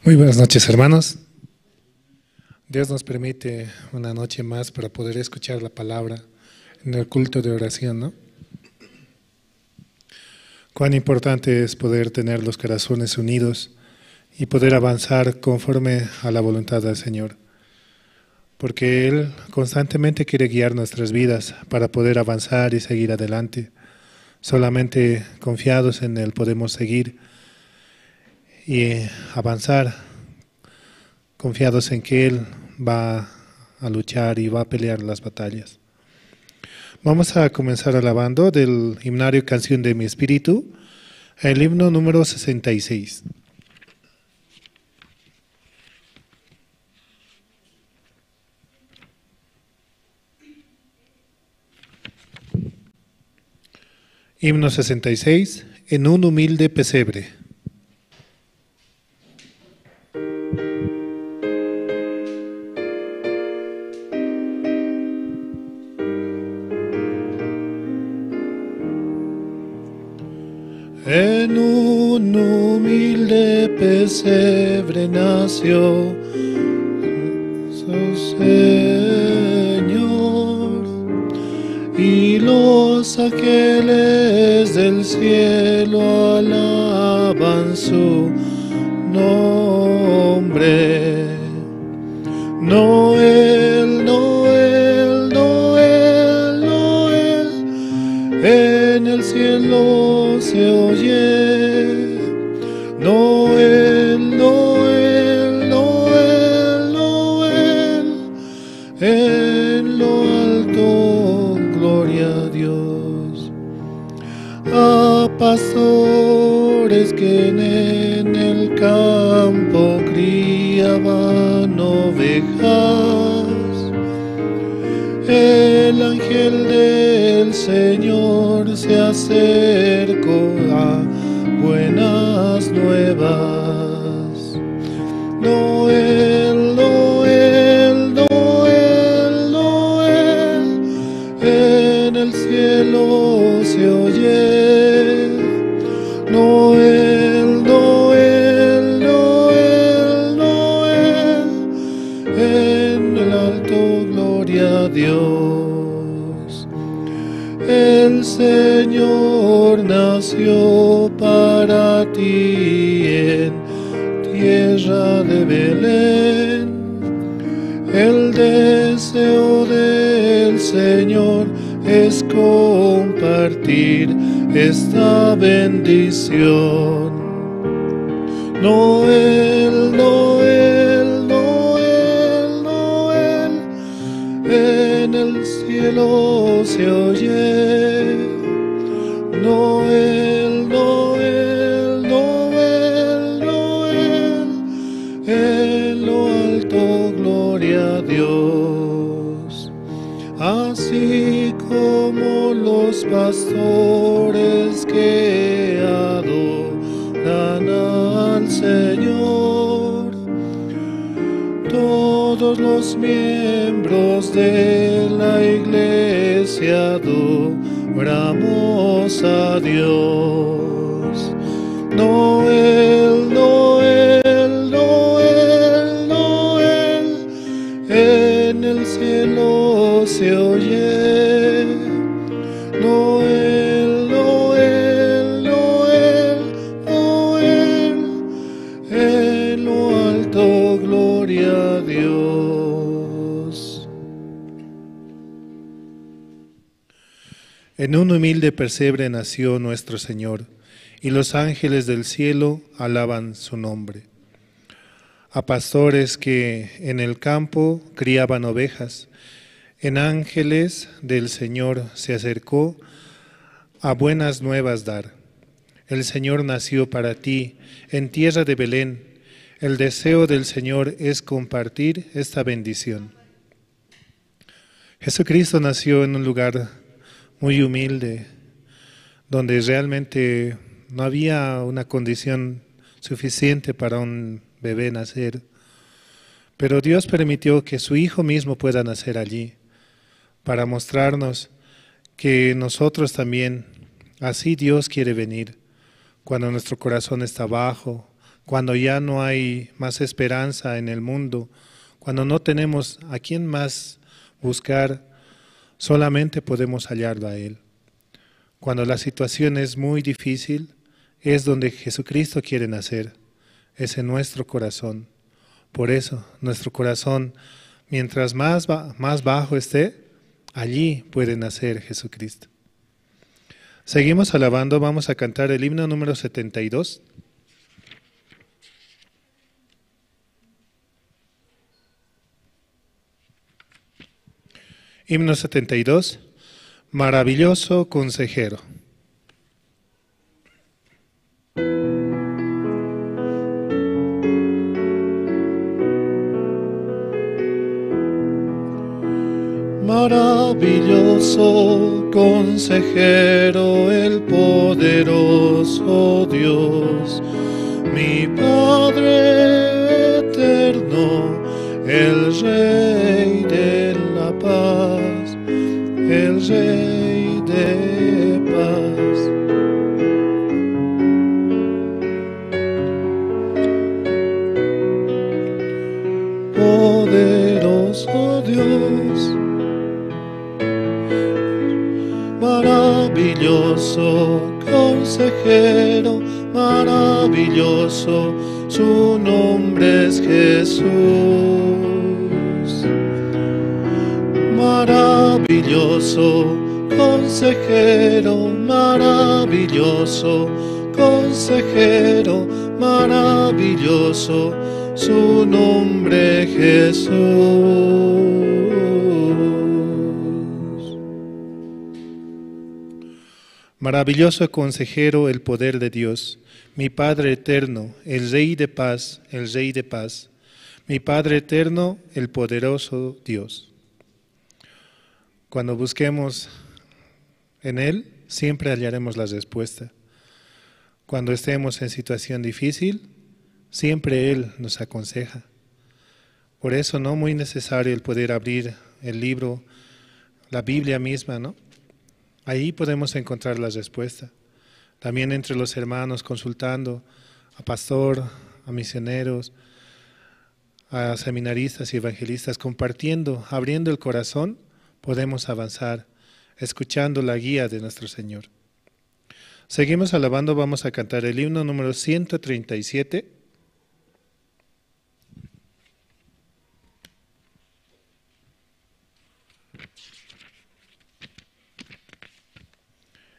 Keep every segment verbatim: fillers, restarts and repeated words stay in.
Muy buenas noches, hermanos. Dios nos permite una noche más para poder escuchar la palabra en el culto de oración, ¿no? Cuán importante es poder tener los corazones unidos y poder avanzar conforme a la voluntad del Señor, porque Él constantemente quiere guiar nuestras vidas para poder avanzar y seguir adelante. Solamente confiados en Él podemos seguir y avanzar, confiados en que Él va a luchar y va a pelear las batallas. Vamos a comenzar alabando del himnario Canción de mi Espíritu, el himno número sesenta y seis. Himno sesenta y seis, en un humilde pesebre. En un humilde pesebre nació su Señor, y los ángeles del cielo alaban su nombre. Noel, Noel, Noel, Noel, en el cielo se oye. Noel, Noel, Noel, Noel, en lo alto, gloria a Dios. A pastores que en el campo criaban ovejas, el ángel del Señor se acercó a buenas nuevas. Noel, Noel, Noel, Noel, en el cielo se oye. Noel, Noel, Noel, Noel, en el alto, gloria a Dios. El Señor nació para ti en tierra de Belén. El deseo del Señor es compartir esta bendición. Noel, Noel, Noel, Noel, en el cielo se oye. Noel, Noel, Noel, Noel, en lo alto, gloria a Dios. Así como los pastores que adoran al Señor, todos los miembros de la iglesia adoramos a Dios. Noel, Noel, Noel, Noel, en el cielo se oye. Noel, Noel, Noel, Noel, en lo alto, gloria a Dios. En un humilde pesebre nació nuestro Señor, y los ángeles del cielo alaban su nombre. A pastores que en el campo criaban ovejas, en ángeles del Señor se acercó a buenas nuevas dar. El Señor nació para ti en tierra de Belén. El deseo del Señor es compartir esta bendición. Jesucristo nació en un lugar muy humilde, donde realmente no había una condición suficiente para un bebé nacer. Pero Dios permitió que su Hijo mismo pueda nacer allí, para mostrarnos que nosotros también, así Dios quiere venir, cuando nuestro corazón está bajo, Cuando ya no hay más esperanza en el mundo, cuando no tenemos a quién más buscar, solamente podemos hallarlo a Él. Cuando la situación es muy difícil, es donde Jesucristo quiere nacer, es en nuestro corazón. Por eso, nuestro corazón, mientras más ba-, más bajo esté, allí puede nacer Jesucristo. Seguimos alabando, vamos a cantar el himno número setenta y dos. Himno setenta y dos, Maravilloso Consejero. Maravilloso Consejero, el poderoso Dios, mi Padre eterno, el Rey de la paz, el Rey de paz. Poderoso Dios, maravilloso Consejero, maravilloso, su nombre es Jesús. Maravilloso Consejero, maravilloso Consejero, maravilloso, su nombre Jesús. Maravilloso Consejero, el poder de Dios, mi Padre eterno, el Rey de paz, el Rey de paz, mi Padre eterno, el poderoso Dios. Cuando busquemos en Él, siempre hallaremos la respuesta. Cuando estemos en situación difícil, siempre Él nos aconseja. Por eso, ¿no?, muy necesario el poder abrir el libro, la Biblia misma, ¿no? Ahí podemos encontrar la respuesta. También entre los hermanos, consultando a pastor, a misioneros, a seminaristas y evangelistas, compartiendo, abriendo el corazón, podemos avanzar, escuchando la guía de nuestro Señor. Seguimos alabando, vamos a cantar el himno número ciento treinta y siete.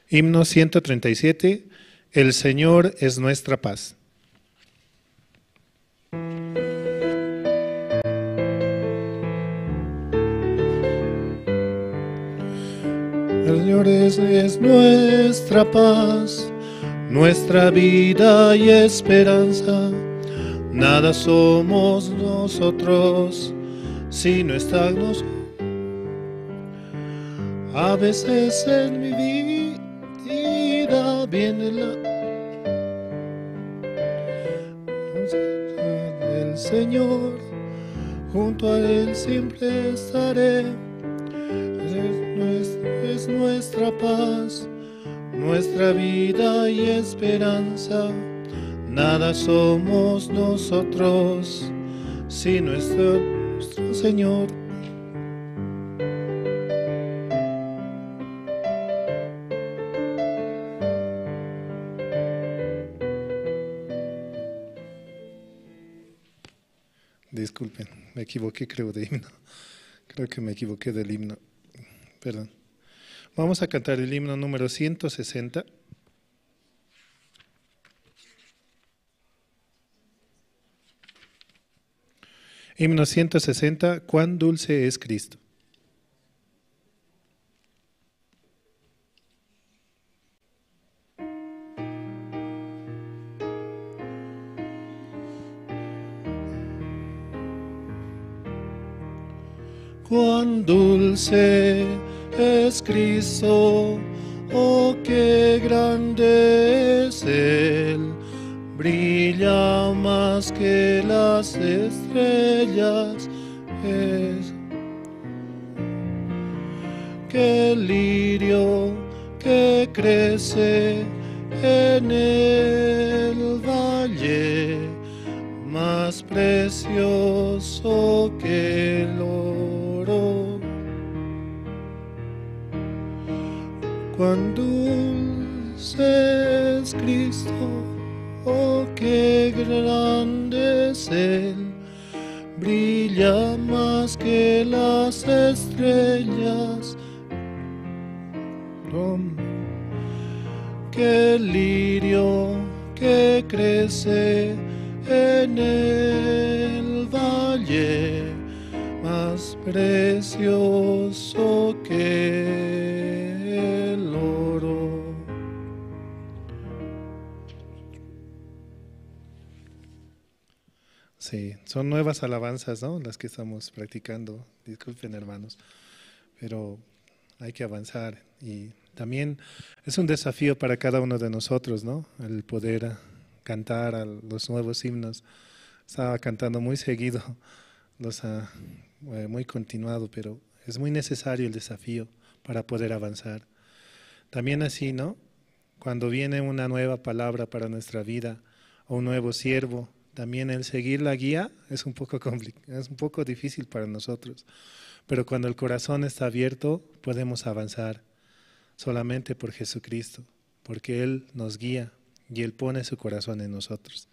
Himno ciento treinta y siete, El Señor es nuestra paz. El Señor es, es nuestra paz, nuestra vida y esperanza. Nada somos nosotros si no está nos-, a veces en mi vida viene la del Señor, junto a Él siempre estaré. Es nues-, es nuestra paz, nuestra vida y esperanza. Nada somos nosotros si no está nuestro Señor. Disculpen, me equivoqué, creo, de himno. Creo que me equivoqué del himno. Perdón. Vamos a cantar el himno número ciento sesenta. Himno ciento sesenta, Cuán dulce es Cristo. Cuán dulce es Cristo, oh, qué grande es Él, brilla más que las estrellas, es que el lirio que crece en el valle, precioso que el oro. Cuán dulce es Cristo, oh, qué grande es Él, brilla más que las estrellas, que el lirio que crece en el valle, más precioso que el oro. Sí, son nuevas alabanzas, ¿no? Las que estamos practicando. Disculpen, hermanos, pero hay que avanzar. Y también es un desafío para cada uno de nosotros, ¿no? El poder cantar a los nuevos himnos. Estaba cantando muy seguido, los ha, eh, muy continuado, pero es muy necesario el desafío para poder avanzar. También así, ¿no? Cuando viene una nueva palabra para nuestra vida, o un nuevo siervo, también el seguir la guía es un poco compli-, es un poco difícil para nosotros. Pero cuando el corazón está abierto, podemos avanzar solamente por Jesucristo, porque Él nos guía y Él pone su corazón en nosotros.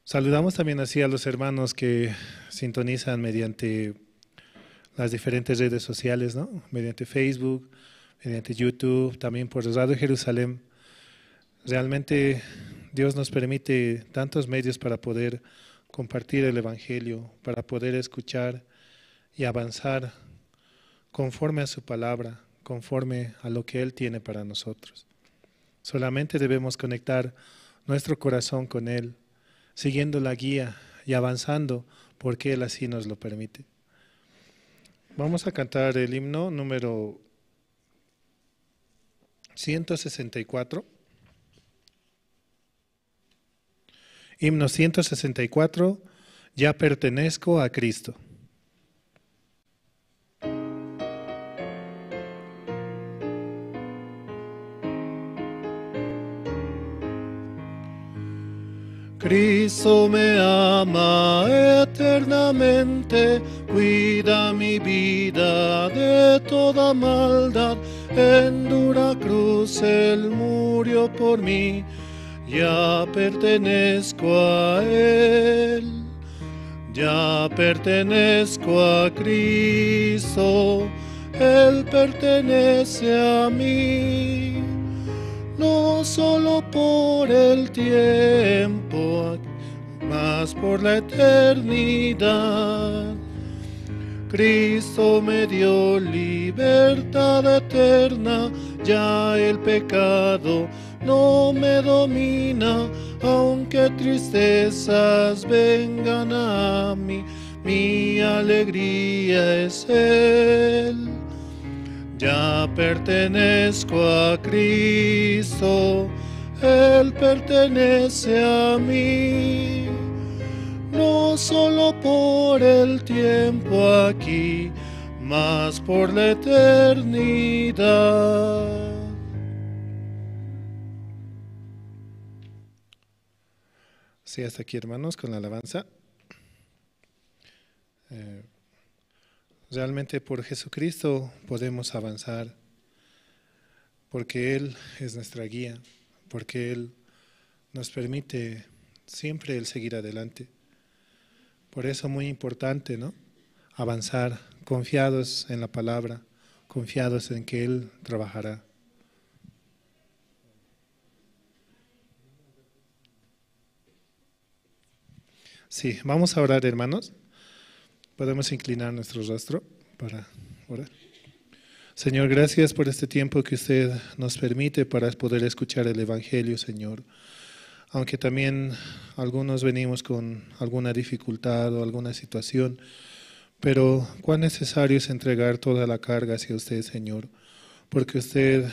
Saludamos también así a los hermanos que sintonizan mediante las diferentes redes sociales, ¿no? Mediante Facebook, mediante YouTube, también por Radio Jerusalén. Realmente Dios nos permite tantos medios para poder compartir el evangelio, para poder escuchar y avanzar conforme a su palabra, conforme a lo que Él tiene para nosotros. Solamente debemos conectar nuestro corazón con Él, siguiendo la guía y avanzando, porque Él así nos lo permite. Vamos a cantar el himno número ciento sesenta y cuatro. Himno ciento sesenta y cuatro, Ya pertenezco a Cristo. Cristo me ama eternamente, cuida mi vida de toda maldad. En dura cruz Él murió por mí, ya pertenezco a Él. Ya pertenezco a Cristo, Él pertenece a mí. No solo por el tiempo, mas por la eternidad. Cristo me dio libertad eterna, ya el pecado no me domina, aunque tristezas vengan a mí, mi alegría es Él. Ya pertenezco a Cristo, Él pertenece a mí. No solo por el tiempo aquí, mas por la eternidad. Sí, hasta aquí, hermanos, con la alabanza. Eh, realmente por Jesucristo podemos avanzar, porque Él es nuestra guía, porque Él nos permite siempre el seguir adelante. Por eso muy importante, ¿no? Avanzar confiados en la palabra, confiados en que Él trabajará. Sí, vamos a orar, hermanos. Podemos inclinar nuestro rostro para orar. Señor, gracias por este tiempo que usted nos permite para poder escuchar el Evangelio, Señor. Aunque también algunos venimos con alguna dificultad o alguna situación, pero cuán necesario es entregar toda la carga hacia usted, Señor, porque usted,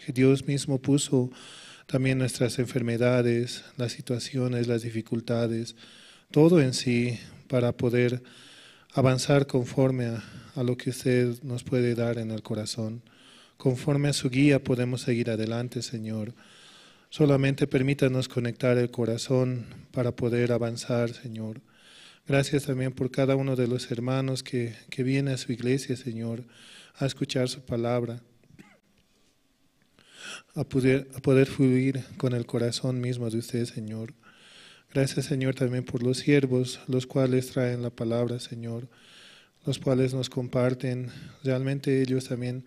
Dios mismo, puso también nuestras enfermedades, las situaciones, las dificultades, todo en sí para poder avanzar conforme a, a lo que usted nos puede dar en el corazón. Conforme a su guía podemos seguir adelante, Señor. Solamente permítanos conectar el corazón para poder avanzar, Señor. Gracias también por cada uno de los hermanos que, que viene a su iglesia, Señor, a escuchar su palabra, a poder, a poder fluir con el corazón mismo de usted, Señor. Gracias, Señor, también por los siervos, los cuales traen la palabra, Señor, los cuales nos comparten. Realmente ellos también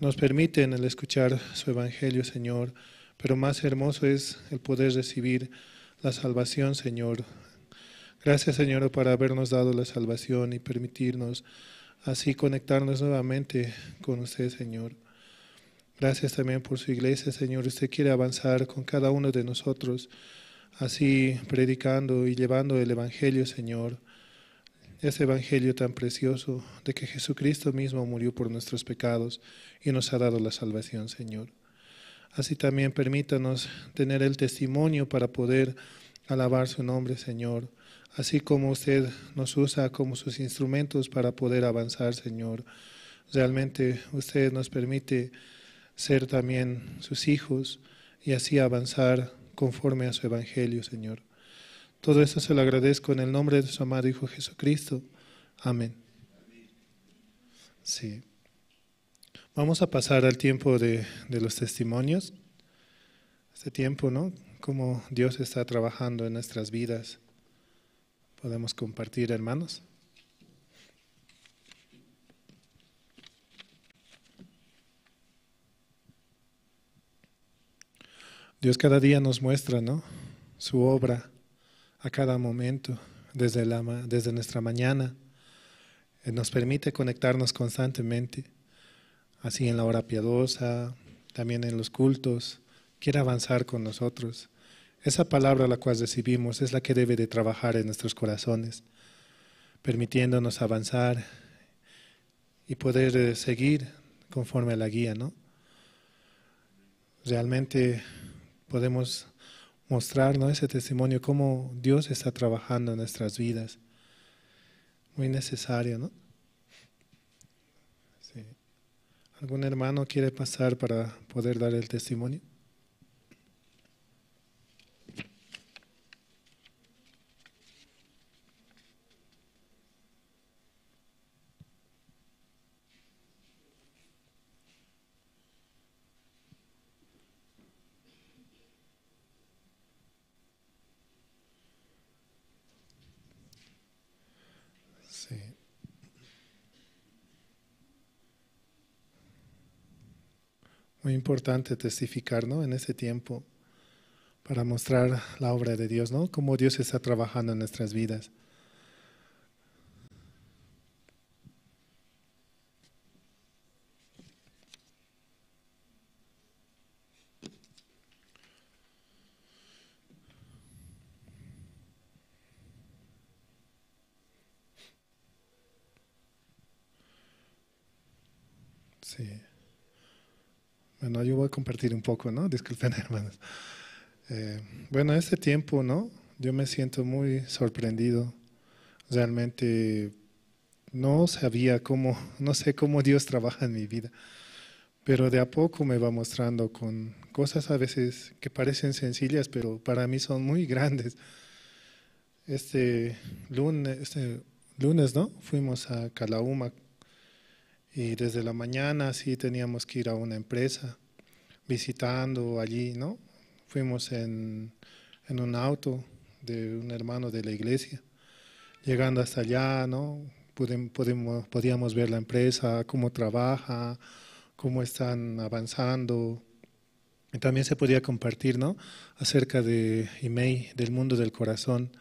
nos permiten el escuchar su evangelio, Señor, pero más hermoso es el poder recibir la salvación, Señor. Gracias, Señor, para habernos dado la salvación y permitirnos así conectarnos nuevamente con usted, Señor. Gracias también por su iglesia, Señor. Usted quiere avanzar con cada uno de nosotros, así predicando y llevando el evangelio, Señor. Ese evangelio tan precioso de que Jesucristo mismo murió por nuestros pecados y nos ha dado la salvación, Señor. Así también permítanos tener el testimonio para poder alabar su nombre, Señor. Así como usted nos usa como sus instrumentos para poder avanzar, Señor. Realmente usted nos permite ser también sus hijos y así avanzar conforme a su evangelio, Señor. Todo esto se lo agradezco en el nombre de su amado Hijo Jesucristo. Amén. Sí. Vamos a pasar al tiempo de, de los testimonios. Este tiempo, ¿no? Cómo Dios está trabajando en nuestras vidas. Podemos compartir, hermanos. Dios cada día nos muestra, ¿no? Su obra a cada momento, desde la ma-, desde nuestra mañana. Eh, nos permite conectarnos constantemente, así en la hora piadosa, también en los cultos. Quiere avanzar con nosotros. Esa palabra la cual recibimos es la que debe de trabajar en nuestros corazones, permitiéndonos avanzar y poder, eh, seguir conforme a la guía, ¿no? Realmente podemos mostrar, ¿no? Ese testimonio, cómo Dios está trabajando en nuestras vidas. Muy necesario, ¿no? Sí. ¿Algún hermano quiere pasar para poder dar el testimonio? Sí. Muy importante testificar, ¿no? En ese tiempo, para mostrar la obra de Dios, ¿no? Cómo Dios está trabajando en nuestras vidas. Sí. Bueno, yo voy a compartir un poco, ¿no? Disculpen, hermanos. Eh, bueno, este tiempo, ¿no? Yo me siento muy sorprendido. Realmente no sabía cómo, no sé cómo Dios trabaja en mi vida, pero de a poco me va mostrando con cosas a veces que parecen sencillas, pero para mí son muy grandes. Este lunes, este lunes, ¿no? Fuimos a Calauma y desde la mañana sí teníamos que ir a una empresa visitando allí, ¿no? Fuimos en, en un auto de un hermano de la iglesia. Llegando hasta allá, ¿no? Podem-, podemos, podíamos ver la empresa, cómo trabaja, cómo están avanzando. Y también se podía compartir, ¿no? Acerca de Imei, del mundo del corazón.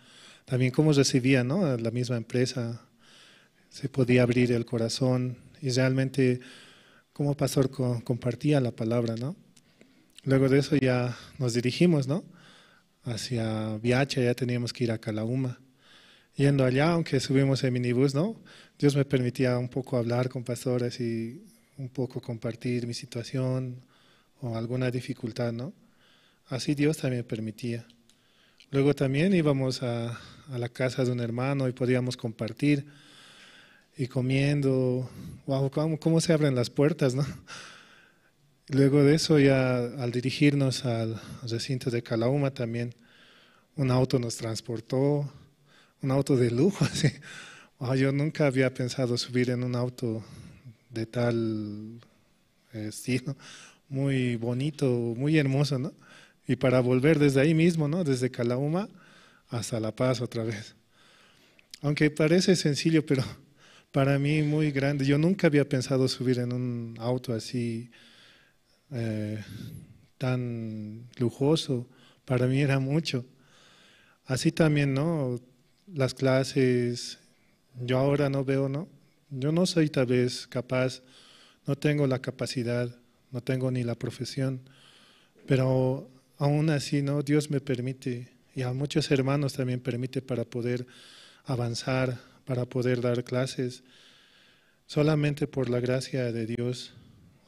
También cómo recibía, ¿no? La misma empresa. Se podía abrir el corazón y realmente como pastor co-, compartía la palabra, ¿no? Luego de eso ya nos dirigimos, ¿no? Hacia Viacha, ya teníamos que ir a Calauma. Yendo allá, aunque subimos en minibús, ¿no? Dios me permitía un poco hablar con pastores y un poco compartir mi situación o alguna dificultad, ¿no? Así Dios también permitía. Luego también íbamos a, a la casa de un hermano y podíamos compartir y comiendo. Wow, cómo, cómo se abren las puertas, ¿no? Luego de eso, ya al dirigirnos al recinto de Calauma también, un auto nos transportó, un auto de lujo, así. Ah, yo nunca había pensado subir en un auto de tal estilo, muy bonito, muy hermoso, ¿no? Y para volver desde ahí mismo, ¿no? Desde Calauma hasta La Paz otra vez. Aunque parece sencillo, pero para mí muy grande. Yo nunca había pensado subir en un auto así, eh, tan lujoso. Para mí era mucho. Así también, ¿no? Las clases, yo ahora no veo, ¿no? Yo no soy tal vez capaz, no tengo la capacidad, no tengo ni la profesión, pero aún así, ¿no? Dios me permite, y a muchos hermanos también permite para poder avanzar, para poder dar clases. Solamente por la gracia de Dios,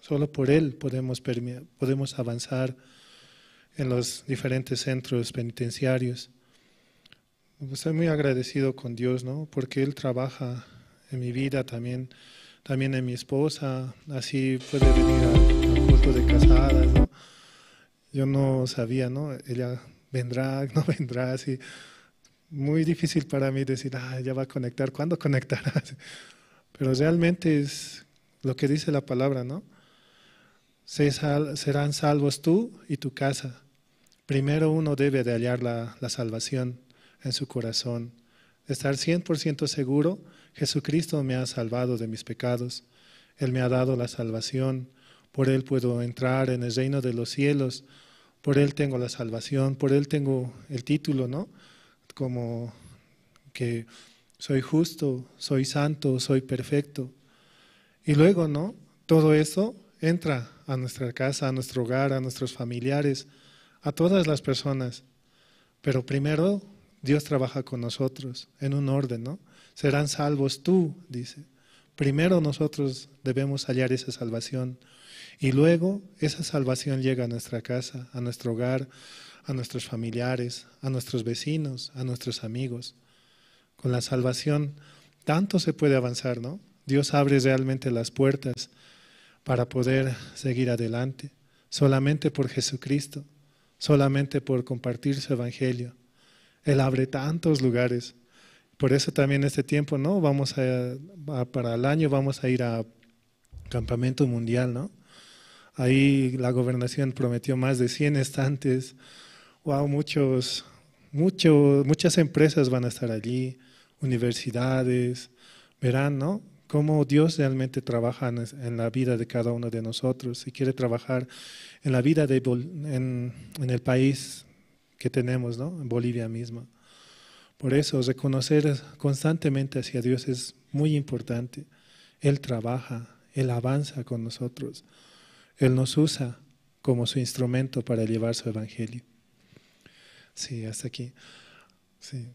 solo por Él podemos permi-, podemos avanzar en los diferentes centros penitenciarios. Estoy muy agradecido con Dios, ¿no? Porque Él trabaja en mi vida también, también en mi esposa. Así puede venir a, al culto de casadas, ¿no? Yo no sabía, ¿no? Ella vendrá, no vendrá, así. Muy difícil para mí decir, "Ah, ya va a conectar, ¿cuándo conectará?" Pero realmente es lo que dice la palabra, ¿no? "Se sal-, serán salvos tú y tu casa". Primero uno debe de hallar la, la salvación en su corazón, de estar cien por ciento seguro, "Jesucristo me ha salvado de mis pecados, Él me ha dado la salvación, por Él puedo entrar en el reino de los cielos, por Él tengo la salvación, por Él tengo el título, ¿no? Como que soy justo, soy santo, soy perfecto". Y luego, ¿no? Todo eso entra a nuestra casa, a nuestro hogar, a nuestros familiares, a todas las personas. Pero primero, Dios trabaja con nosotros en un orden, ¿no? "Serán salvos tú", dice. Primero nosotros debemos hallar esa salvación. Y luego esa salvación llega a nuestra casa, a nuestro hogar, a nuestros familiares, a nuestros vecinos, a nuestros amigos. Con la salvación, tanto se puede avanzar, ¿no? Dios abre realmente las puertas para poder seguir adelante, solamente por Jesucristo, solamente por compartir su evangelio. Él abre tantos lugares. Por eso también este tiempo, ¿no? Vamos a, a, para el año vamos a ir a campamento mundial, ¿no? Ahí la gobernación prometió más de cien estantes. Wow, muchos, mucho, muchas empresas van a estar allí, universidades. Verán, ¿no? Cómo Dios realmente trabaja en, es-, en la vida de cada uno de nosotros y quiere trabajar en la vida de Bol-, en, en el país que tenemos, ¿no? En Bolivia misma. Por eso, reconocer constantemente hacia Dios es muy importante. Él trabaja, Él avanza con nosotros, Él nos usa como su instrumento para llevar su evangelio. Sí, hasta aquí. Sí.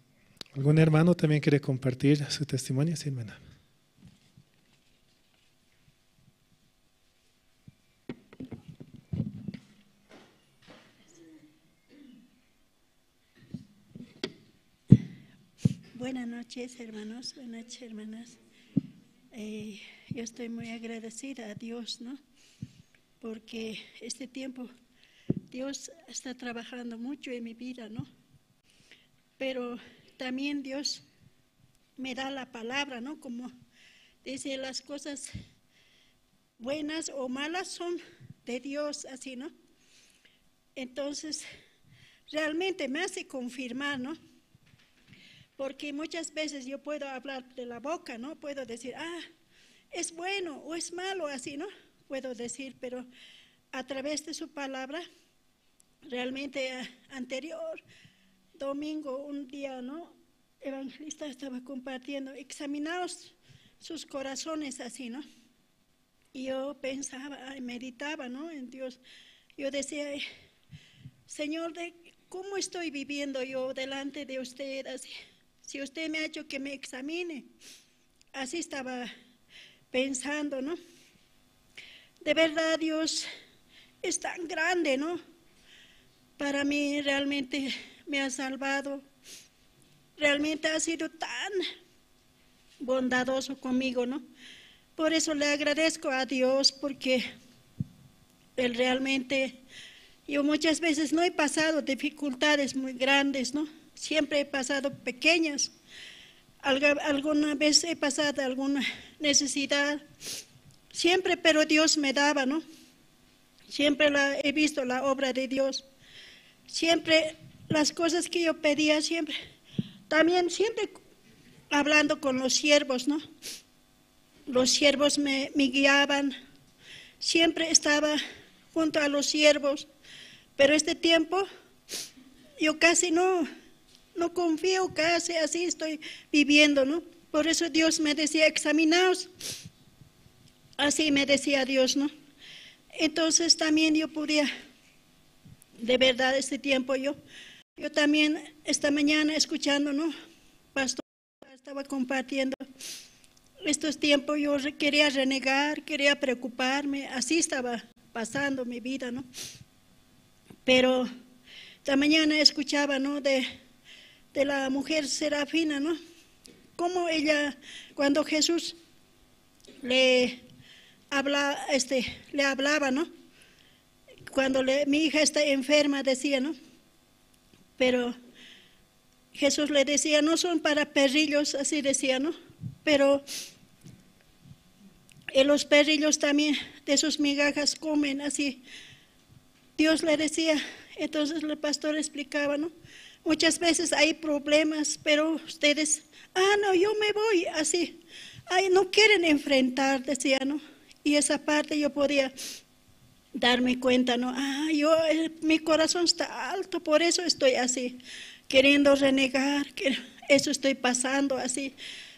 ¿Algún hermano también quiere compartir su testimonio? Sí, hermana. Buenas noches, hermanos. Buenas noches, hermanas. Eh, yo estoy muy agradecida a Dios, ¿no? Porque este tiempo Dios está trabajando mucho en mi vida, ¿no? Pero también Dios me da la palabra, ¿no? Como dice, las cosas buenas o malas son de Dios, así, ¿no? Entonces, realmente me hace confirmar, ¿no? Porque muchas veces yo puedo hablar de la boca, ¿no? Puedo decir, "Ah, es bueno o es malo", así, ¿no? Puedo decir, pero a través de su palabra, realmente, eh, anterior domingo, un día, ¿no? Evangelista estaba compartiendo, "Examinaos sus corazones", así, ¿no? Y yo pensaba, ay, meditaba, ¿no? En Dios. Yo decía, "Ay, Señor, de, ¿cómo estoy viviendo yo delante de usted? Así, si usted me ha hecho que me examine". Así estaba pensando, ¿no? De verdad, Dios es tan grande, ¿no? Para mí realmente me ha salvado. Realmente ha sido tan bondadoso conmigo, ¿no? Por eso le agradezco a Dios, porque Él realmente, yo muchas veces no he pasado dificultades muy grandes, ¿no? Siempre he pasado pequeñas. Alga-, alguna vez he pasado alguna necesidad, siempre, pero Dios me daba, ¿no? Siempre la, he visto la obra de Dios. Siempre las cosas que yo pedía, siempre, también siempre hablando con los siervos, ¿no? Los siervos me, me guiaban. Siempre estaba junto a los siervos. Pero este tiempo yo casi no, no confío, casi así estoy viviendo, ¿no? Por eso Dios me decía: "Examinaos". Así me decía Dios, ¿no? Entonces también yo podía, de verdad, este tiempo yo, yo también esta mañana escuchando, ¿no? Pastor estaba compartiendo. Estos tiempos yo re-, quería renegar, quería preocuparme, así estaba pasando mi vida, ¿no? Pero esta mañana escuchaba, ¿no? De, de la mujer Serafina, ¿no? Cómo ella, cuando Jesús le habla, este, le hablaba, ¿no? Cuando le, "Mi hija está enferma", decía, ¿no? Pero Jesús le decía: "No son para perrillos", así decía, ¿no? Pero, eh, los perrillos también de sus migajas comen, así. Dios le decía, entonces el pastor explicaba, ¿no? Muchas veces hay problemas, pero ustedes, "Ah, no, yo me voy", así. "Ay, no quieren enfrentar", decía, ¿no? Y esa parte yo podía darme cuenta, ¿no? "Ah, yo, eh, mi corazón está alto, por eso estoy así, queriendo renegar, que eso estoy pasando así".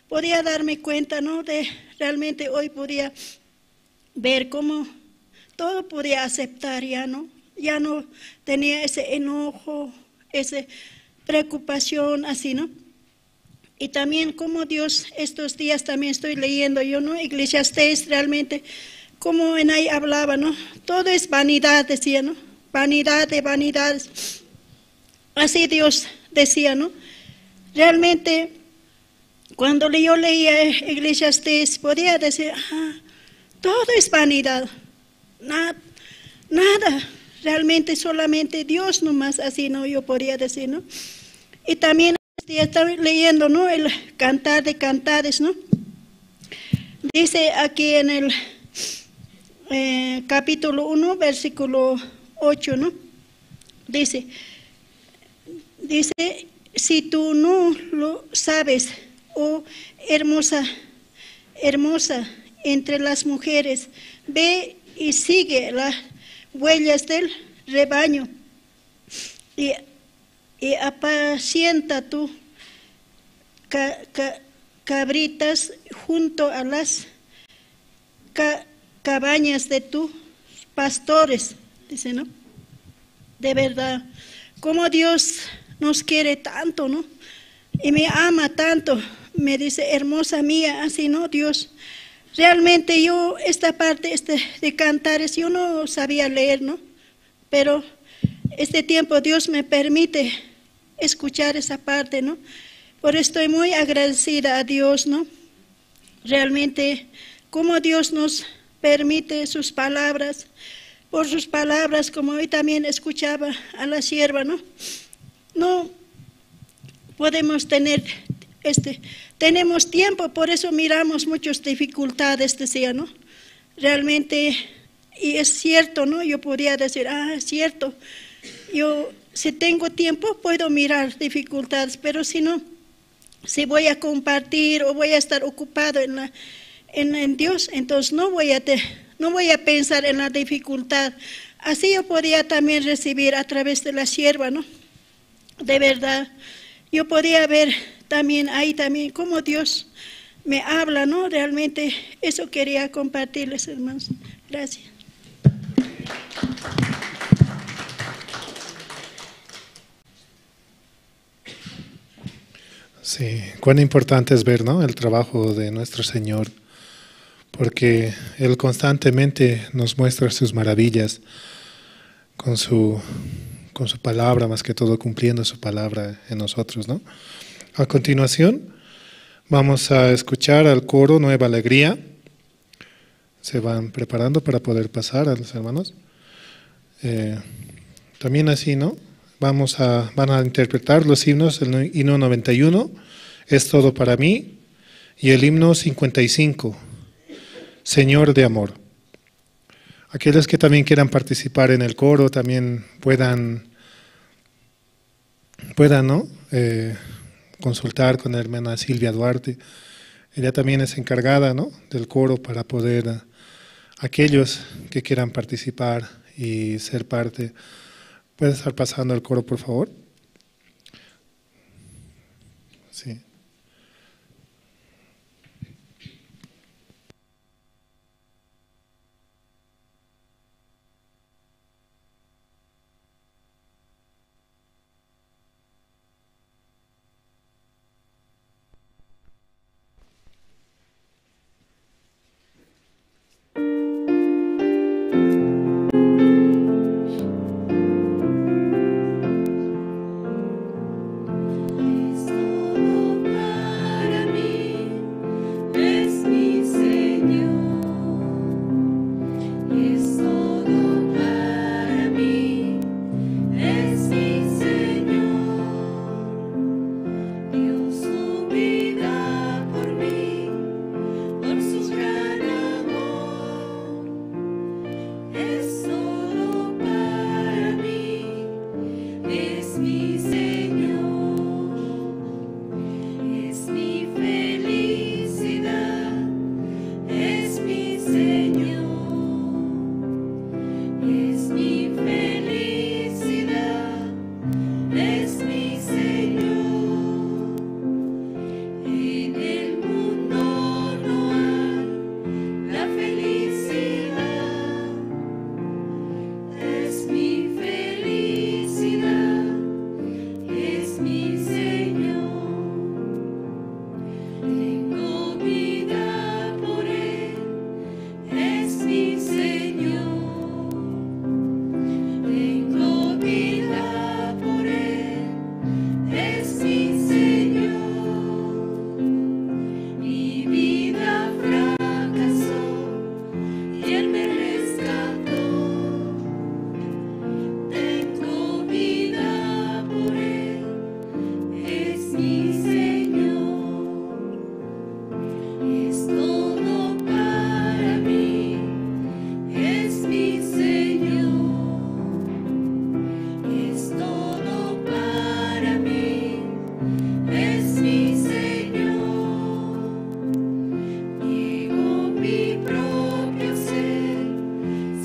Podía darme cuenta, ¿no? De realmente hoy podía ver cómo todo podía aceptar ya, ¿no? Ya no tenía ese enojo, esa preocupación así, ¿no? Y también como Dios, estos días también estoy leyendo yo, ¿no? Eclesiastés realmente, como en ahí hablaba, ¿no? "Todo es vanidad", decía, ¿no? "Vanidad de vanidades". Así Dios decía, ¿no? Realmente, cuando le-, yo leía Eclesiastés, podía decir: "Ah, todo es vanidad. Na-, nada. Realmente solamente Dios nomás", así, ¿no? Yo podía decir, ¿no? Y también, este, estaba leyendo, ¿no? El Cantar de Cantares, ¿no? Dice aquí en el, eh, capítulo uno, versículo ocho, ¿no? Dice, dice: "Si tú no lo sabes, oh hermosa, hermosa entre las mujeres, ve y sigue las huellas del rebaño, y, y apacienta tu ca-, ca-, cabritas junto a las ca-, cabañas de tus pastores", dice, ¿no? De verdad, como Dios nos quiere tanto, ¿no? Y me ama tanto, me dice: "Hermosa mía", así, ¿no? Dios. Realmente yo esta parte, este, de Cantares, yo no sabía leer, ¿no? Pero este tiempo Dios me permite escuchar esa parte, ¿no? Por eso estoy muy agradecida a Dios, ¿no? Realmente, cómo Dios nos permite sus palabras, por sus palabras, como hoy también escuchaba a la sierva, ¿no? No podemos tener, este, tenemos tiempo, por eso miramos muchas dificultades, decía, ¿no? Realmente, y es cierto, ¿no? Yo podía decir: "Ah, es cierto, yo si tengo tiempo puedo mirar dificultades, pero si no, si voy a compartir o voy a estar ocupado en la, en, en Dios, entonces no voy a te-, no voy a pensar en la dificultad". Así yo podía también recibir a través de la sierva, ¿no? De verdad, yo podía ver también ahí también cómo Dios me habla, ¿no? Realmente eso quería compartirles, hermanos. Gracias. Sí, cuán importante es ver, ¿no? El trabajo de nuestro Señor, porque Él constantemente nos muestra sus maravillas con su, con su palabra, más que todo cumpliendo su palabra en nosotros, ¿no? A continuación, vamos a escuchar al coro Nueva Alegría. Se van preparando para poder pasar a los hermanos. Eh, también así, ¿no? Vamos a, van a interpretar los himnos, el himno noventa y uno, Es todo para mí, y el himno cincuenta y cinco, Señor de amor. Aquellos que también quieran participar en el coro, también puedan, puedan, ¿no? Eh, consultar con la hermana Silvia Duarte. Ella también es encargada, ¿no? Del coro para poder, eh, aquellos que quieran participar y ser parte. ¿Puede estar pasando el coro, por favor? Sí. Es todo para mí, es mi Señor. Es todo para mí, es mi Señor. Dio su vida por mí, por su gran amor. Es todo para mí, es mi Señor, es mi felicidad, es mi Señor, es mi felicidad, es mi Señor. En el mundo no hay la felicidad. Es mi felicidad, es mi Señor. Tengo vida por Él, es mi Señor. Tengo vida por Él, es mi Señor. Mi vida fracasó y Él me rescató. Tengo vida por Él, es mi Señor. Es todo para mí, es mi Señor. Es todo para mí, es mi Señor. Niego mi propio ser,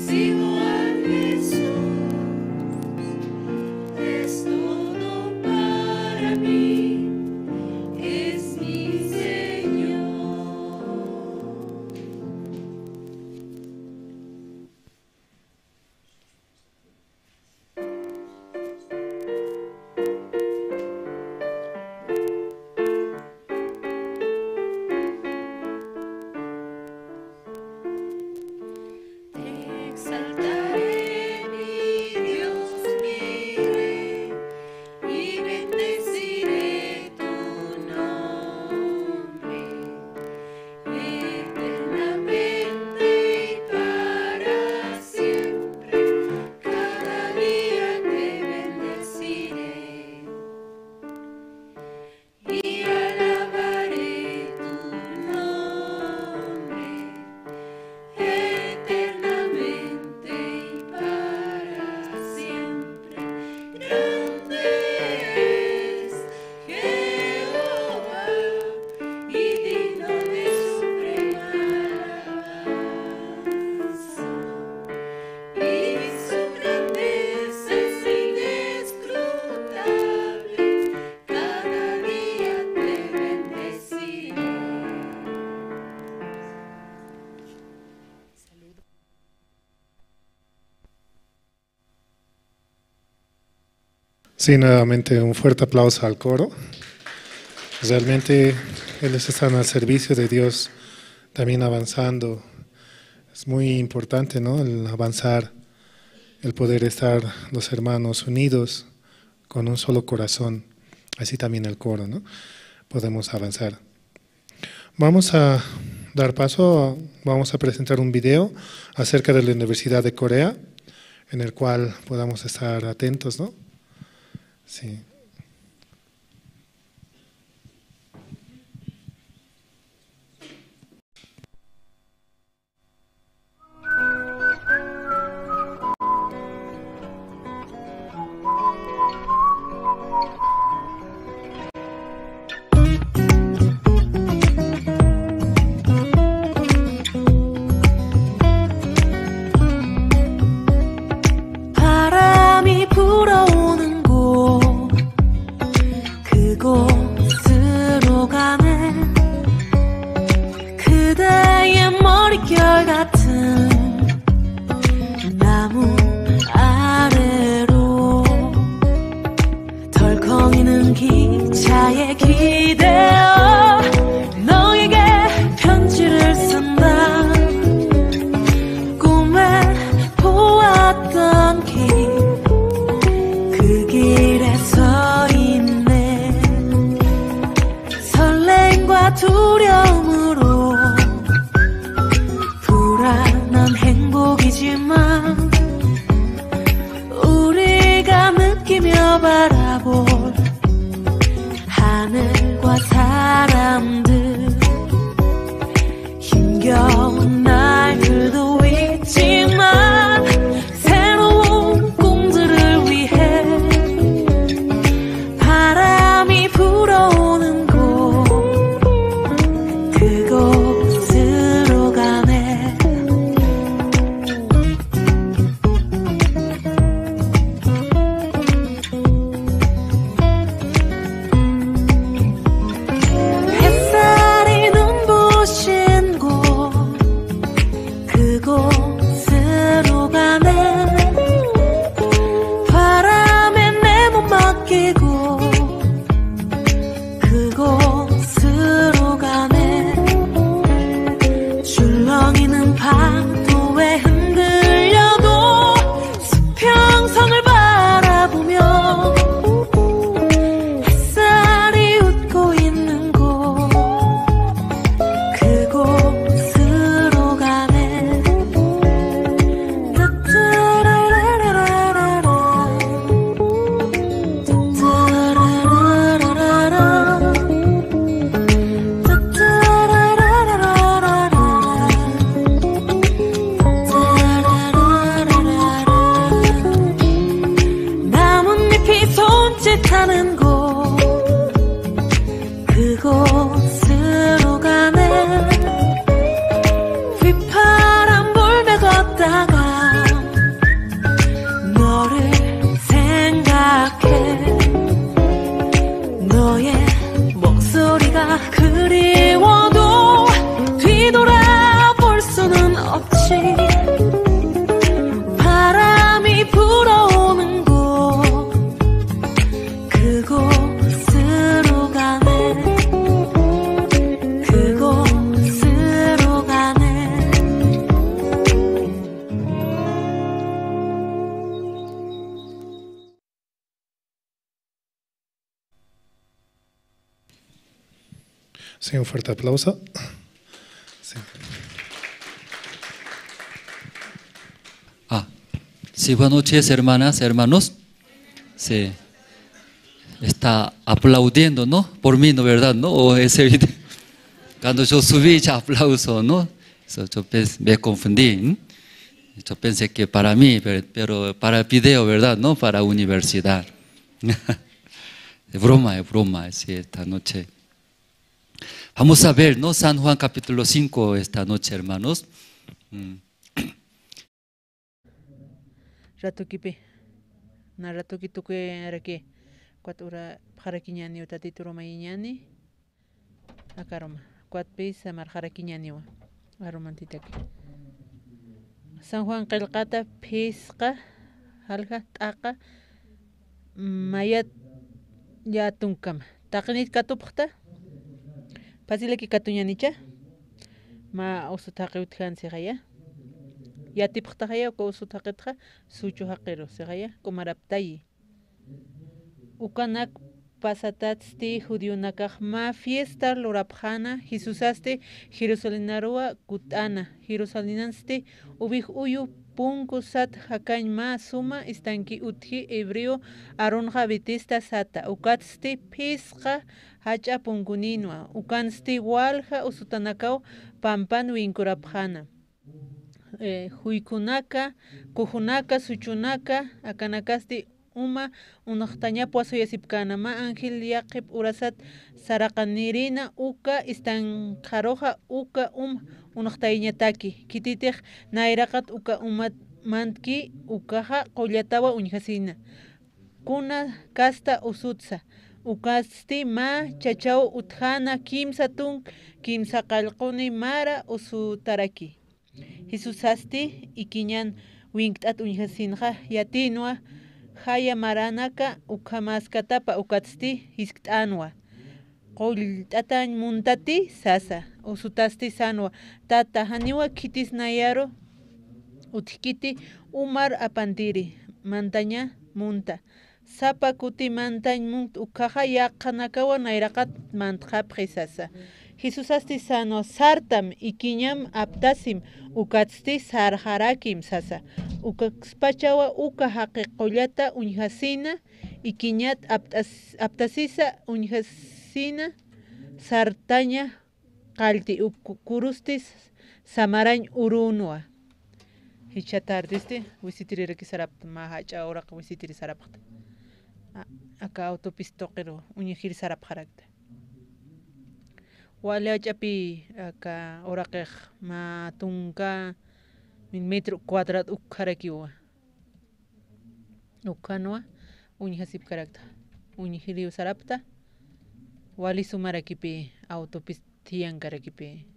sigo a Jesús. Es todo para mí, es mi Señor. Te exaltaré, mi Dios, mi Rey, y bendeciré tu nombre eternamente y para siempre. Cada día te bendeciré y alabaré tu nombre eternamente y para siempre. Grande es Jehová y digno de suprema alabanza. Y su grandeza es inescrutable. Cada día te bendeciré. Sí, nuevamente un fuerte aplauso al coro. Realmente ellos están al servicio de Dios, también avanzando. Es muy importante, ¿no? El avanzar, el poder estar los hermanos unidos con un solo corazón. Así también el coro, ¿no? Podemos avanzar. Vamos a dar paso, vamos a presentar un video acerca de la Universidad de Corea. en el cual podamos estar atentos, ¿no? Sí. 바람이 불어오는 곳, 그곳으로 가네. 그대의 머릿결 같은 나무 아래로 덜컹이는 기차에 기대어 너에게 편지를 쓴다. 꿈에 보았던 길, 그 길에 서 있네. 설레임과 두려움으로, 불안한 행복이지만, 우리가 느끼며 바라볼 하늘과 사람들, 힘겨운 날들도 있지만, 새로운 꿈들을 위해 바람이 불어오는 곳, 그곳으로 가네. 햇살이 눈부신 곳, 그곳으로 가네. 바람에 내 몸 맡기고 그곳으로 가네. 출렁이는 파도에 흔들려도 수평선을 바라보며 햇살이 웃고 있는 곳, 그곳으로 가네. 나뭇잎이 손짓하는 곳, 그곳으로 가네. 휘파람 불며 걷다가 너를 생각해. 너의 목소리가 그리워도 뒤돌아볼 수는 없지. 바람이 불어오는 곳, 그곳으로 가네. 그곳으로 가네. Sí, un fuerte aplauso. Sí. Ah, sí, buenas noches, hermanas, hermanos. Sí. Está aplaudiendo, ¿no? Por mí, ¿no? ¿Verdad, no? O ese video. Cuando yo subí, ya aplauso, ¿no? Eso, yo pens-, me confundí, ¿m? Yo pensé que para mí, pero, pero para el video, ¿verdad? No para universidad. Es broma, es broma, sí, esta noche. Vamos a ver, ¿no? San Juan capítulo cinco esta noche, hermanos. Mm. Ratukipi. Na ratuki tukuy araki. Ukat ura pxarakiñäniw Tatitur umayañäni. Aka aruma. Ukatpï samarxarakiñäniwa. Arumantitaki. San Juan qillqata phisqa, jalja, t'aqa, mayat, yätunkama. Taqinit katupxta. Facilaki katuñänicha. Mä usut jaqi utjän sixaya. Yatipxtaxaya uka usut jaqitxa, suchu jaqiru sixaya, k'umaraptayi. Ukanak pasatatsti judionakax mä fiesta lurapxäna, Jesusasti Jerusalén aruwa kutt'äna. Jerusalénansti Uvij uyu punku sat jakañ mä suma istanki utji hebreo Aaronxa Betesda sata, ukatsti phisqa jach'a punkunïnwa, ukansti walja usutanakaw pampan winkurapxäna. Eh, juykunaka, kujunaka, suchunaka, akanakasti uma unxtañapwa suyasipkäna, mä ángel yaqhip urasat saraqanirïna uka istanxaruxa uka uma unxtayañataki, khititix nayraqat uka umat mantki ukaxa qullatawa uñjasïna. Kuna kasta usutsa, ukasti mä chachaw utjäna kimsa tunk kimsa qallquni mara usutaraki. Jesusasti ikiñan winkt'at uñjasinxa yatïnwa, jaya maranaka ukhamäskatapa ukatsti jiskt'änwa. Qullt'atañ muntati sasa, usutasti sänwa, tata, janiwa khitis nayaru utjkiti, umar apantiri, mantaña munta. Sapa kuti mantañ munt ukhaxa yaqhanakawa nayraqat mantxapxi sasa. Jesusasti sänwa, sartam, ikiñam aptasim, ukatsti sarxarakim sasa. Ukakspachawa uka jaqi qullata uñjasïna, ikiñat aptas-, aptasisa uñjasïna, sartaña qallti uk kurusti samarañ urunwa. Jichha tardisti, wisitirïraki sarapta, mä jach'a uraq wisitiri sarapxta. A-, aka autopista tuqiru uñjiri sarapxarakta. Wali jach'api aka uraqix mä tunka mil metro cuadrado ukkarakiwa. Ukhanwa uñjasipkarakta. Uñjiriw sarapta. Wali sumarakipi, autopista thiyankarakipi.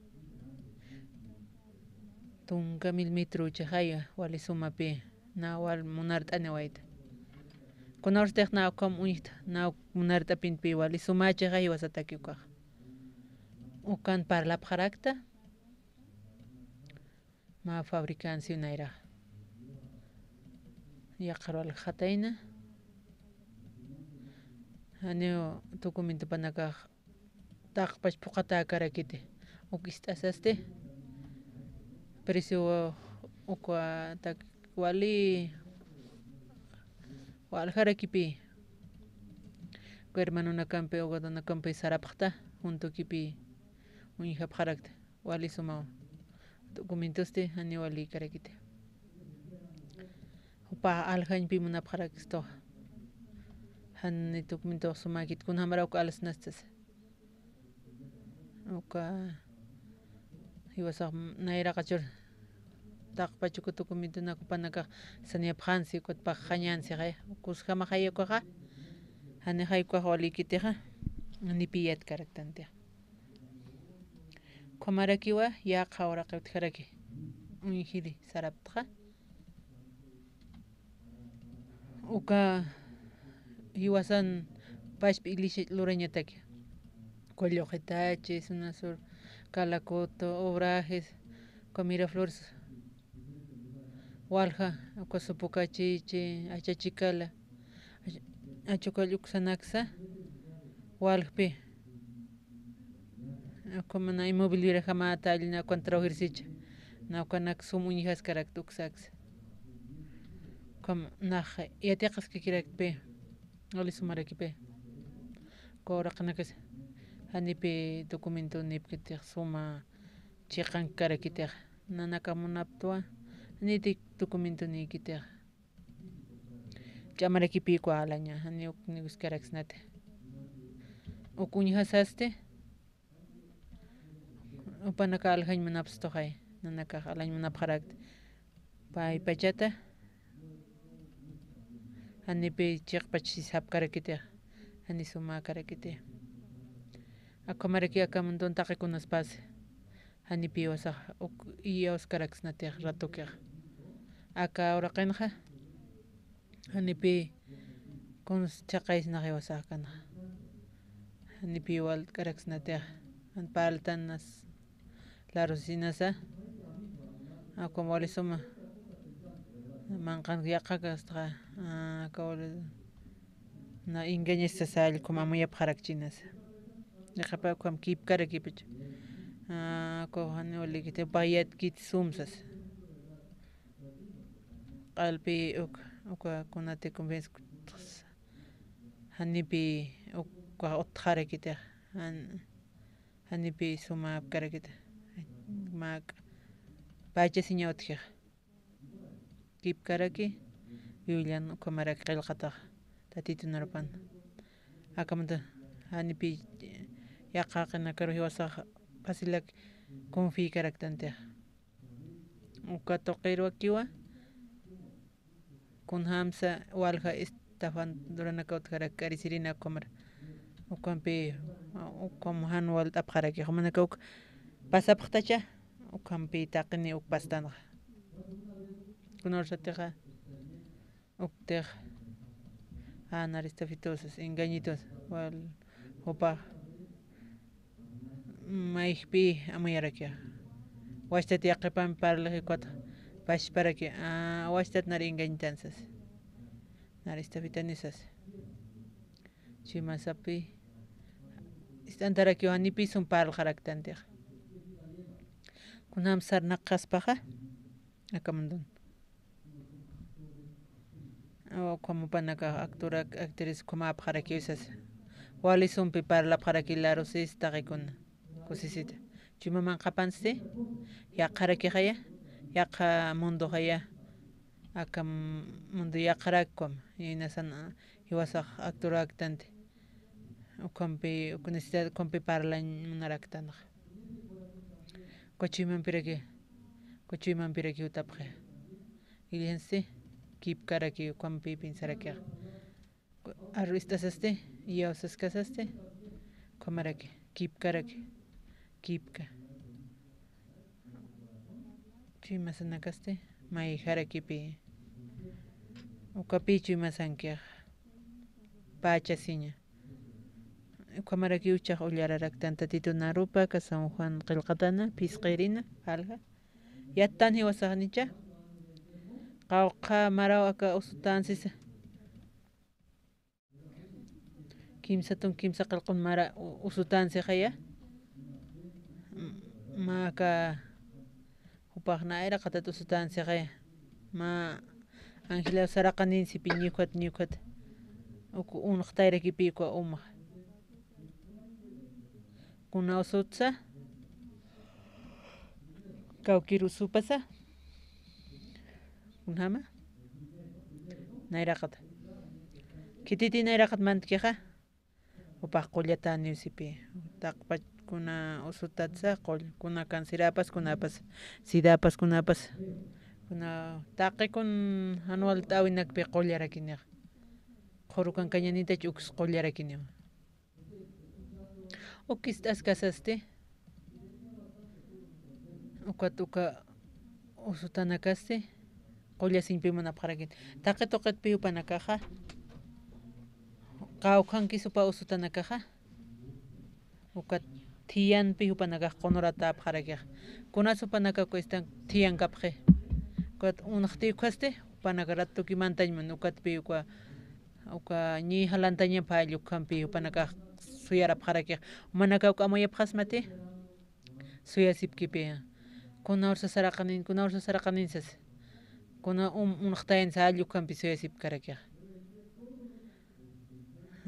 Tunka mil metro chixaya, wali sumapi, na wal munart'aniwayta. Kunawstix na ukham uñjta, na uk munart'apinpi wali suma chixay jiwasataki ukax. Ukan parlapxarakta. Mä fabricansi nayra. Yaqhar walja jatayna. Janiw documentopanakax taqpach phuqhatäkarakiti. Uk ist'asasti. Precio ukwa tak wali waljarakipi. Uka hermanonakampi, uka donakampi sarapxta, juntokipi uñjapxarakta. Wali sumaw. Documentosti jani walïkarakiti. Jupa aljañpi munapxarakistux. Jani documentox sumäkit, kunjamara uka alsnastas. Uka jiwasax nayraqachur taqpach uka documentonak jupanakax sañapxänsi, ukat pagxañänsi, jay, kusjamaxay ukaxa. Janixay ukax walïkitixa. Janipi yatkaraktantixa. Ukhamarakiwa yaqha uraqi utjaraki uñjiri saraptxa. Uka jiwasan pachpa iglesia lurañataki. Uka Lluqitachi, Zona Sur, Calacoto, Obrajes, uka Miraflores, walja, uka Sopocachichi, Achachicala, Ach-, Achukall uksanaksa, waljpi. Ukhama na inmobiliaria jamäta allina ukan trabajirsicha. Na ukanak sum uñjaskarakta uksaksa. Ukhama nax yatiqaskakiraktpi. Wali sumarakipi. Uka uraqinakasa. Janipi documentonïpkitix suma chiqankarakitix. Nanakax munaptwa. Janiti documentonïkitix. Ch'amarakipïkwa alaña, jani uk niwiskaraksnati. Uk uñjasasti, jupanaka aljañ munapstuxay, nanakax alañ munapxarakti. Pay pachata, janipi chiqpach sisapkarakitix, jani sumäkarakiti. Akhamaraki aka munton taqi kunaspasi. Janipi jiwasax uk iyawskaraksnatix ratukixa. Aka uraqinxa, janipi kuns chhaqaysnax jiwasax kanxa. Janipi walt'karaksnatix, jan parltan nas larusinasa. Akum wali suma. Manqan yaqhakastxa, aka wali na engañasasa allkum amuyapxarakchinasa. Yaqhapa ukham kipkarakipach. Aka jani walikiti, payatkit sumsas. q'alpi uk, uka kunati convence janipi uka utjarakiti, jan-, janipi suma apkarakiti, mak pachasiña utjix. Kipkaraki, yullan ukhamaraki qillqatax, Tatitun arupan. Akamanta janipi yaqha jaqinakaru jiwasax facilak confiykaraktantix. Uka tuqiruwakiwa, kunjamsa walja estafanduranaka utjarak k'arisirina ukhamar. Ukhampi, ukham jan walt'apxaraki, jumanaka uk pasapxtacha, ukhampi taqini uk pastanxa. Kuna ursatixa, uktix, a, nar estafitusas, engañitus, wal, jupax, mayjpi amuyarakixa. Wachtat yaqhipan parlaxi ukat, pachparaki, a, wachtat nar engañitansas, nar estafitanisas. Chuymasapi, ist'antarakiw janipi sum parlaxaraktantix. Kunjam sarnaqaspaxa, akamantun. Ukham jupanakax actor, actriz ukham apxarakiwsas. Wali sumpi parlapxaraki larusis taqikuna. Kusisita. Chuyma manqhapansti, yaqharakixaya, yaqha mundoxaya, aka mundo yaqharak ukham, inasan, a, jiwasax actoraktanti. Ukhampi, uk necesidad ukhampi parlañ munaraktanxa. Uka chuymampiraki, uka chuymampiraki jutapxi. Iglesiansti, kipkaraki, ukhampi pensarakixa. Arrust'asasti, iyawsaskasasti, ukhamaraki, kipkaraki, kipka. Chuymasanakasti, mayjarakipi. Ukapi chuymasankixa. Pachasiña. Ukhamaraki uchax ullararaktan Tatitun arupa, aka San Juan qillqatana, phisqirina, alja. Yattan jiwasaxnicha. Qawqha maraw aka usutan sisa. Kimsatun kimsa qillqun mara u-, usutan sixaya. M-, mä aka jupax nayraqatat usutan sixaya. Mä Angela saraqanin sipi ñukat, ñukat. Uk unxtayrakipi uka umax. Kuna usutsa. Kawkir usupasa. Kunjama. Nayraqat. Khititi nayraqat mantkixa. Jupax qullataniw sipi. Taqpach kuna usutatsa qull-, kuna cancerapas, kunapas, sidapas, kunapas. Kuna taqikun jan walt'äwinakpi qullarakinixa. Qhurukan kañanitach uks qullarakiniwa. Uk ist'askasasti, ukat uka usutanakasti, qullasiñpi munapxarakit. Taqi tuqitpi jupanakaxa, qawkhankis jupa usutanakaxa, ukat thiyanpi jupanakax qunuratäpxarakix. Kunas jupanaka uka istan thiyankapxi. Ukat unxti ukhasti, jupanaka ratuki mantañ mun, ukatpi uka uka ñi jalantaña phall ukhampi jupanakax suyarapxarakix. Jumanaka uka amuyapxasmati, suyasipkipi. Kuna ursa saraqanin, kuna ursa saraqanin sas. Kuna um, unxtayan sall ukhampi suyasipkarakix.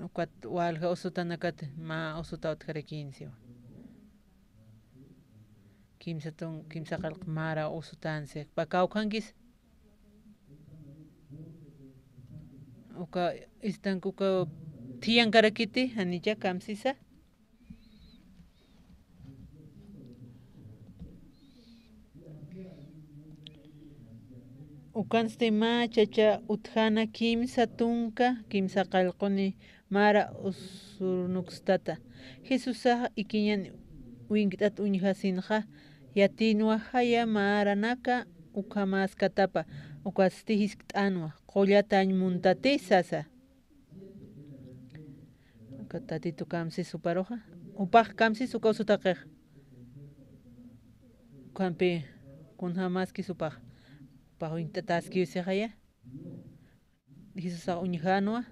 Ukat walja usutanakat mä usuta utjarakinsiwa. Kimsatun, kimsa qillq mara usutansi. Pa kawkhankis. Uka istanka uka thiyankarakiti, janicha kamsisa. Ukansti mä chacha utjana kimsa tunka, kimsa qillquni mara usurnukstata. Jesusax ikiñan winkt'at uñjasinxa, yatinwa jaya maranaka ukhamäskatapa, ukatsti jiskt'anwa, qullatañ muntati sasa. Uka Tatitu kamsis juparuxa, jupax kamsis uka usutaqix. Ukhampi kunjamaskis jupax, jupax winkt'atäskiw sixaya. Jesusax uñjänwa,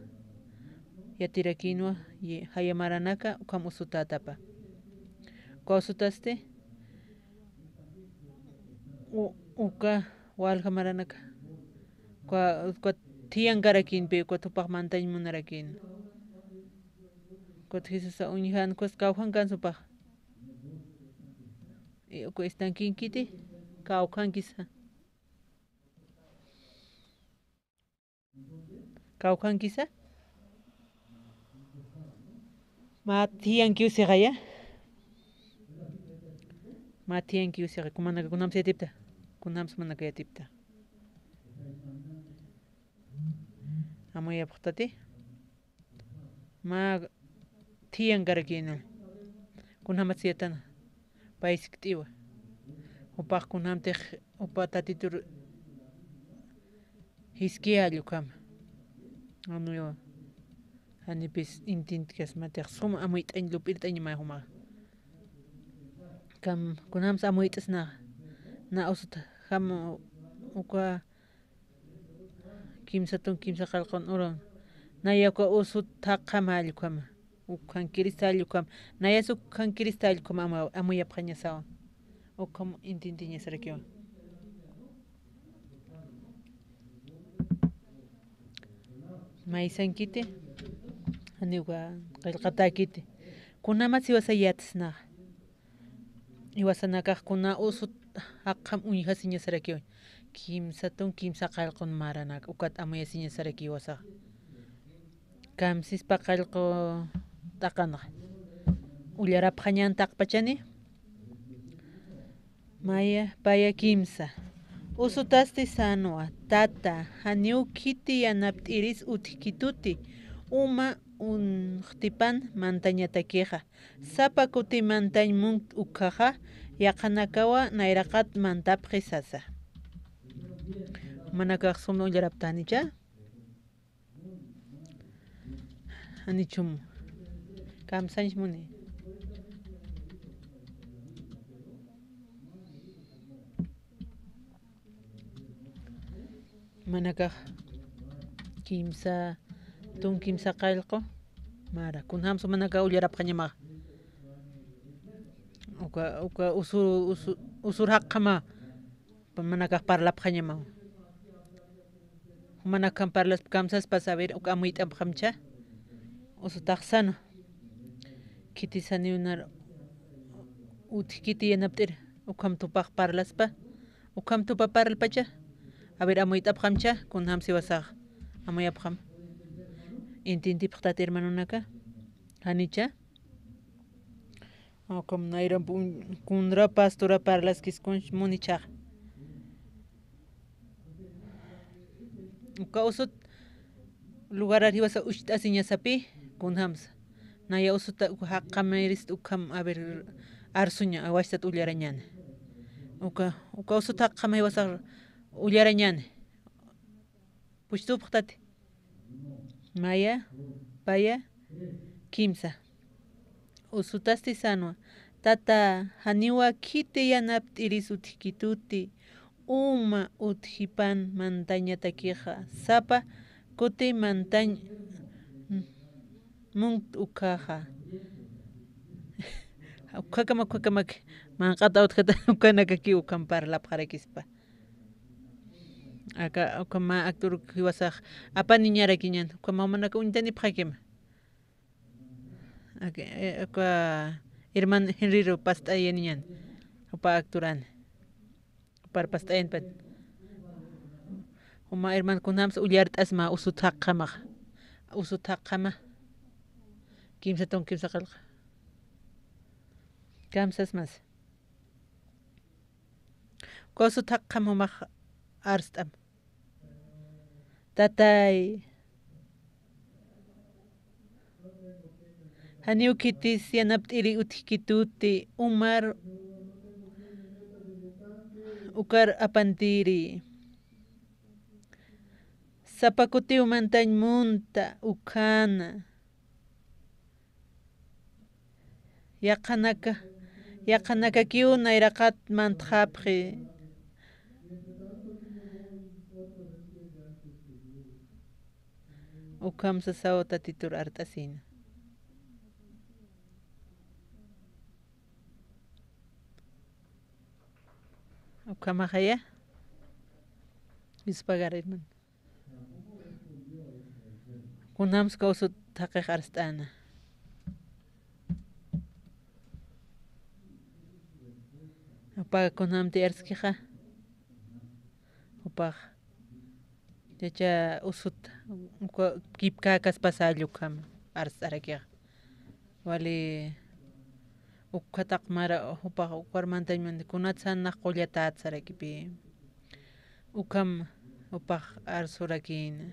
yatirakinwa, ye-, jaya maranaka ukham usutätapa. Uka usutasti, u-, uka walja maranaka, Uka, uka thiyankarakïnpi, uka thupax mantañ munarakïn. Ukat Jesusa uñjan, ukas kawkhankan supax. I uka istankinkiti, kawkhankisa. Kawkhankisa. Mä thiyankiw siqaya. Mä thiyankiw siqa, kumanaka kunjams yatipta. Kunjams manaka yatipta. Amuyapxtati. Mä thiyankarakïna. Kunjamatsi yatana. Pay sikt'iwa. Jupax kunjamtix, jupa Tatitur jiskiyalla ukhama. Janiw, janipis intint'kasmatix sum amuyt'añ, lup'irt'añamay jumax. Kam, kunjams amuyt'sna. Na usutjam uka kimsa tunk kimsa qallqun urum. Naya uka usut thaqham jall ukhama. Ukhankirista jall ukhama. Nayas ukhankirista jall ukhama ama, amuyapxañasawa. Ukham intintiñasarakiwa. Maysankiti, janiw qillqatäkiti. Kunjamas jiwasa yatsnaxa. Jiwasanakax kuna usut jaqjam uñjasiñasarakiwa. Kimsa tunk kimsa qallqun maranak ukat amuyasiñasarakiwa sax. Kamsispa qallqu t'aqanxa. Ullarapxañän taqpachani. Maya, paya kimsa. Usutasti sänwa, tata, janiw khiti yanapt'iris utjkituti, uma unxtipan mantañatakixa. Sapa kuti mantañ munkt ukkhaxa, yaqhanakawa nayraqat mantapxi sasa. Jumanakax sum ullaraptanicha. Janichum. Kamsañs muni. Jumanakax kimsa tunk kimsa qallqu mara. Kunjams jumanakax ullarapxañamaxa. Uka, uka usur, usur, usur jaqjama. Jumanakax parlapxañamaw. Jumanakam parlaspa kamsaspas, a ver, uka amuyt'apxamcha. Usutax sänwa. Khitis janiw nar utjkiti yanapt'ir, ukham thupax parlaspa. Ukham thupa parlpacha. A ver, amuyt'apxamcha, kunjams jiwasax. Amuyapxam. Intintipxtati hermanonaka. Janicha. Ukham nayramp kunra pastora parlaskis kunch munichax. Uka usut lugarar jiwasa ucht'asiñasapi kunjamsa. Naya usuta uka jaqjamirist ukham, a ver, arsuña, awachtat ullarañäni. Uka, uka usut jaqjama jiwasa ullarañäni. Puchtupxtati. Maya, paya, kimsa. Usutasti sänwa. Tata, janiwa khiti yanapt'iris utjkituti, uma utjipan mantañatakixa. Sapa kuti mantañ munkt ukkhaxa. Ukkhakama, ukkhakamak. Manq'ata utjata ukanakaki ukham parlapxarakispa. Aka, ukhama actor jiwasax apaniñarakiñän, ukhama jumanaka uñtanipxakima. Aka, eh, uka herman Henryru past'ayaniñän, jupa actorani. Jupar past'ayanpat. Juma herman kunjams ullart'asma usut jaqjamax. Usut jaqjama. Kimsa tunk kimsa qallqu. Kamsasmas. Uka usut jaqjam jumax arst'am. Tatay. Janiw khitis yanapt'iri utjkituti, umar ukar apantiri. Sapa kutiw mantañ munta ukhana. Yaqhanaka, yaqhanakakiw nayraqat mantxapxi. Ukham sasaw Tatitur art'asina. Ukhamaxaya. Yuspagar, hermano. Kunjams uka usut thaqix arst'äna. Jupa kunjamti arskixa. Jupax. Yacha usut, uka kipkäkaspas jall ukham arst'arakixa. Wali ukhataq mara jupax ukar mantañ munti kunats jan nax qullatät sarakipï. Ukham jupax arsurakïna.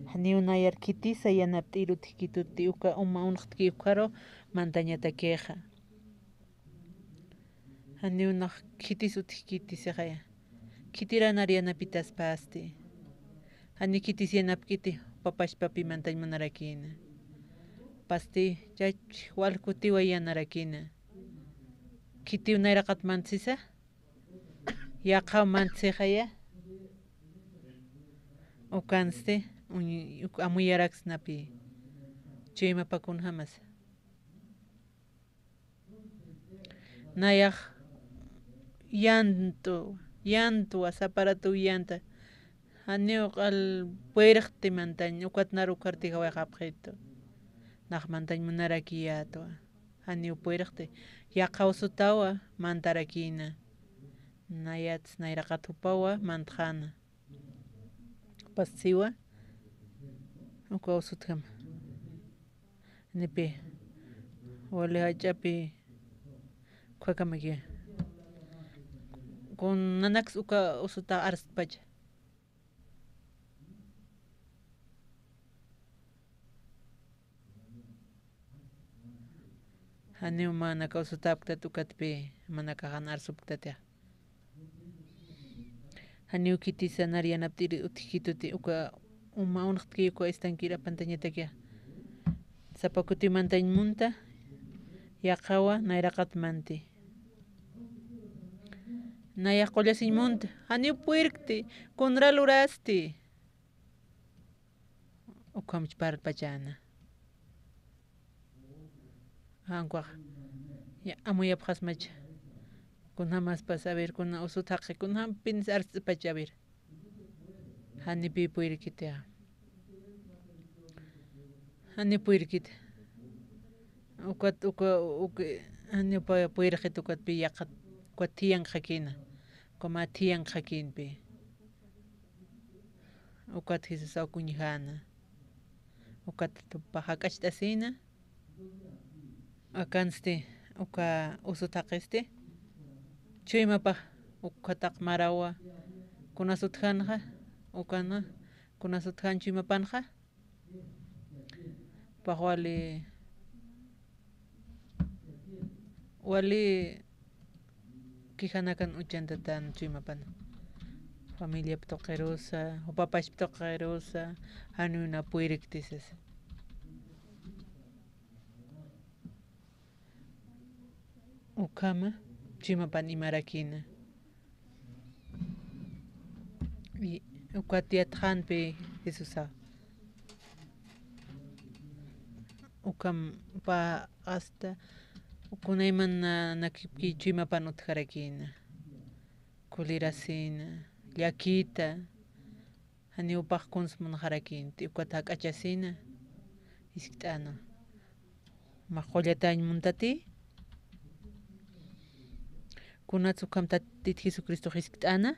Janiw nayar khitisa yanapt'ir utjkituti uka uma unxtki ukaru mantañatakixa. Janiw nax khitis utjkiti sixaya. Khitiranar yanapitaspasti. Jani khitis yanapkiti jupa pachpapi mantañ munarakïna. Pasti chach wal kutiwa yanarakïna. Khitiw nayraqat mantsisa. Yaqhaw mantsixaya. Ukansti uñ-, uk-, amuyaraksnapï. Chuymapa kunjamasa. Nayax yant'u, yant'wa, saparatuw yanta. Janiw q'al puyrxti mantañ, ukat nar ukhartix jawayxapxitu. Nax mantañ munarakiyätwa. Janiw puyrxti. Yaqha usutawa mantarakïna. Nayats nayraqat jupawa mantxäna. Jupas siwa. Uka usutjama. Nipi, wali jach'api, ukhakamaki. Kun nanaks uka usuta arstpacha. Janiw mä naka usutapktat ukatpi, mä nakaxan arsupktatixa. Janiw khitisa nar yanapt'ir utjkituti uka uma unxtki uka estankir apantañatakixa. Sapa kuti mantañ munta, yaqhawa nayraqat manti. Nayax qullasiñ munta, janiw puyrkti, kunra lurasti. Ukhamch parlpachäna. Jankwax. Ya, amuyapxasmacha. Kunjamaspas, a ver, kuna usut jaqi, kunjampinis arst'pacha, a ver. Janipï puyrkitixa. Jani puyrkit. Ukat, uka, uka, jani pa-, puyrxit ukatpï yaqhat, ukat thiyankxakïna. Uka mä thiyankxakïnpï. Ukat Jesusaw kuñjäna. Ukat jupax jak'acht'asïna. Akansti, uka usut jaqisti. Chuymapax, ukataq marawa. Kunas utjanxa, ukana, kunas utjan chuymapanxa. Pax wali, wali quejanakan uchantatan chuymapana. Familiap tuqirusa, jupa pachpa tuqirusa, janiw na puyrkti sasa. Ukhama, chuymapan imarakïna. Y ukat yatxanpï Jesusa. Ukham pä hasta, kunayman na-, nakipki chuymapan utjarakïna. Kulirasïna, llakita, janiw jupax kuns munxarakïnti, ukat jak'achasïna, jiskt'äna. Mä qullatañ muntati, kunats ukham Tatit Jesucristox jiskt'äna,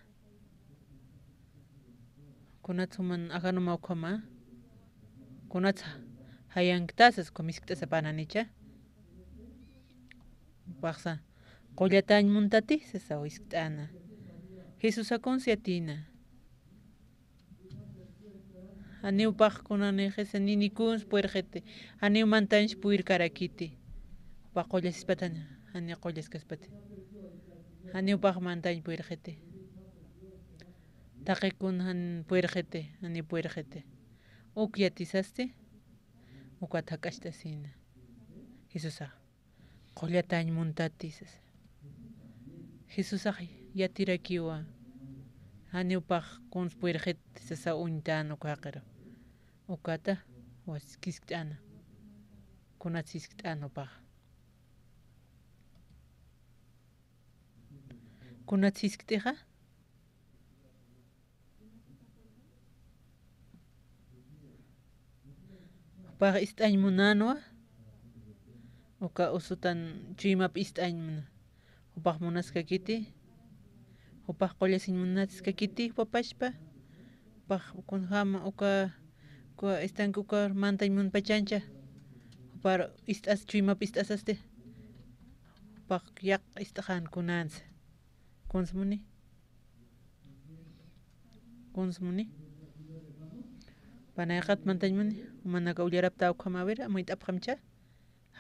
kunats juman ajanuma ukhama, kunats jayanktasas ukham jiskt'asapan janicha. Jupaxsa, qullatañ muntati, sasaw jiskt'äna. Jesusa kuns yatïna. Janiw jupax kunanïxisa ni, ni kuns puyrxiti. Janiw mantañs puyrkarakiti. Jupax qullasispatan, janiw qullaskaspati. Janiw jupax mantañ puyrxiti. Taqi kun jan puyrxiti, janiw puyrxiti. Uk yatisasti, ukat jak'acht'asïna. Jesusax. Qullatañ muntati, sasa. Jesusax yatirakiwa, janiw jupax kuns puyrxiti, sasa uñtän uk jaqiru. Ukata, was jiskt'äna. Kunats jiskt'än jupax. Kunats jiskt'ixa? Jupax ist'añ munänwa, uka usutan chuymap ist'añ muna. Jupax munaskakiti, jupax qullasiñ munaskakiti, jupa pachpa, jupax kunjäma uka, uka istanka uka mantañ munpachancha, jupar ist'as, chuymap ist'asasti, jupax yaq ist'xän kunänsa. Kuns muni. Kuns muni. Panayxat mantañ muni. Jumanaka ullarapta ukham, a ver, amuyt'apxamcha.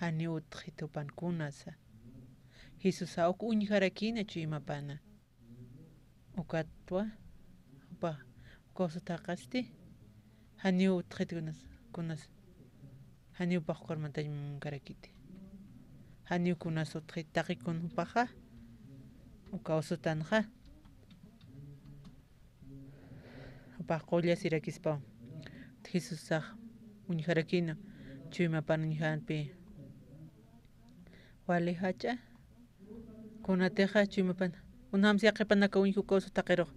Janiw utjit jupan kunasa. Jesusa uk uñjarakïna chuymapana. Ukatwa, jupa, uka usut jaqasti. Janiw utjit kunas, kunas. Janiw pax ukar mantañ munkarakiti. Janiw kunas utjit taqi kun jupaxa. Uka usutanxa. Jupax qullasirakispaw. Jesusax uñjarakïna. Chuymapan uñjänpi. Wali jach'a. Kunatixa chuymapan. Kunjams yaqhipanaka uñj uka usut jaqirux.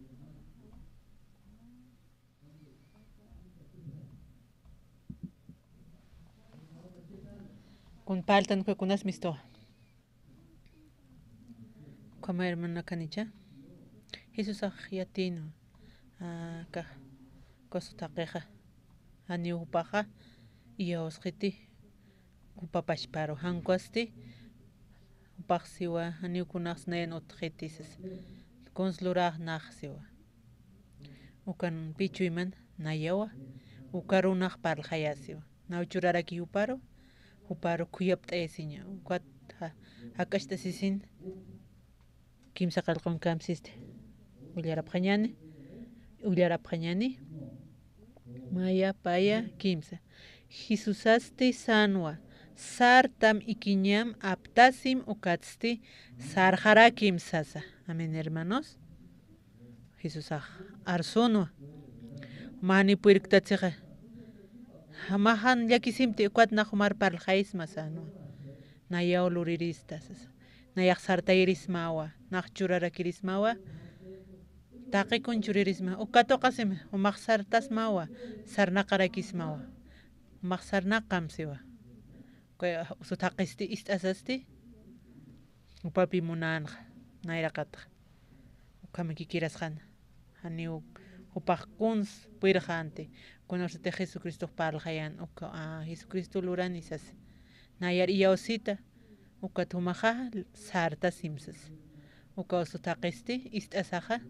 Kun parltan uka kunas mistuxa. Ukhama hermana kanicha. Jesusax yatïnwa. Ah, ka, uka usut jaqixa. Janiw jupaxa iyawsxiti. Jupa pachparu jan ukasti, jupax siwa, janiw kunax nayan utjiti sasa. Kuns lurax nax siwa. Ukan pï chuyman nayawa, ukaru nax parlxaya siwa. Naw churaraki juparu, juparu khuyapt'ayasiña. Ukat ja, jak'acht'asisin. Kimsa qillqankamsisti. Ullarapxañäni, ullarapxañäni. Maya, paya, kimsa. Jesusasti sänwa, sartam ikiñam aptasim ukatsti sarxarakim sasa. Amén, hermanos. Jesusax arsünwa. Mä janiw purirktatsixa. Mä jan llakisimti ukat nax jumar parlxaysma sänwa. Nayaw lurirista sasa. Nayax sartayirismawa, nax churarakirismawa, taqi kun churirisma, uka katuqasim, jumax sartasmawa, sarnaqarakismawa, jumax sarnaqam siwa. Uka usut jaqisti, ist'asasti, jupapi munänxa, nayraqatxa. Ukham kikirasxana. Janiw jupax kuns purirxänti, kunasatix Jesucristox parlxayan, uka, a, Jesucristo lurani sasa. Nayar iyawsita, ukat jumaxa sartasim sasa. Uka usut jaqisti, ist'asaxa,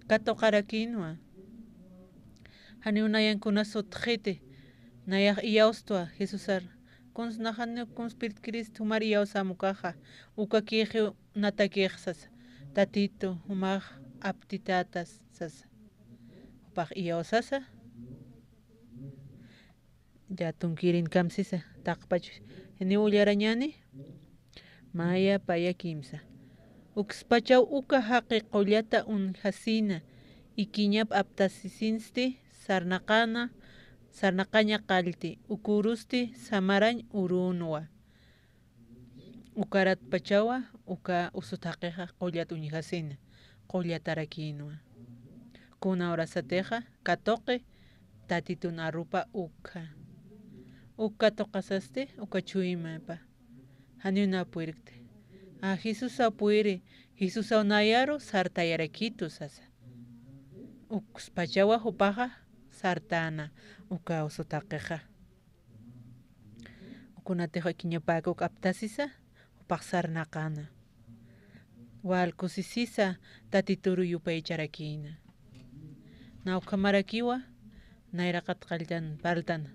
katuqarakïnwa. Janiw nayan kunas utjiti, nayax iyawstwa, Jesusar. Kuns nax janiw kuns pirtkirist jumar iyawsäm ukaxa, uka kïxiw natakix sasa. Tatitu, jumax aptitätas sasa. Jupax iyawsasa. Llätunkirinkamsisa, taqpach janiw ullarañäni. Maya, paya, kimsa. Ukspachaw uka jaqi qullata uñjasina, ikiñap aptasisinsti, sarnaqana, sarnaqaña qallti, ukürusti samarañ urünwa. Ukaratpachawa, uka usut jaqixa qullat uñjasina, qullatarakïnwa. Kuna urasatixa, katuqi, Tatitun arupa ukxa. Uk katuqasasti, uka chuymapa. Janiw naw purirkti. A, Jesusaw puriri, Jesusaw nayaru sartayarakitu sasa. Ukspachawa jupaxa sartäna, uka usut jaqixa. Kunatix ikiñapäka uk aptasisa, jupax sarnaqäna. Wal kusisisa, Tatituru yupaycharakïna. Naw ukhamarakiwa, nayraqat qalltan parltana.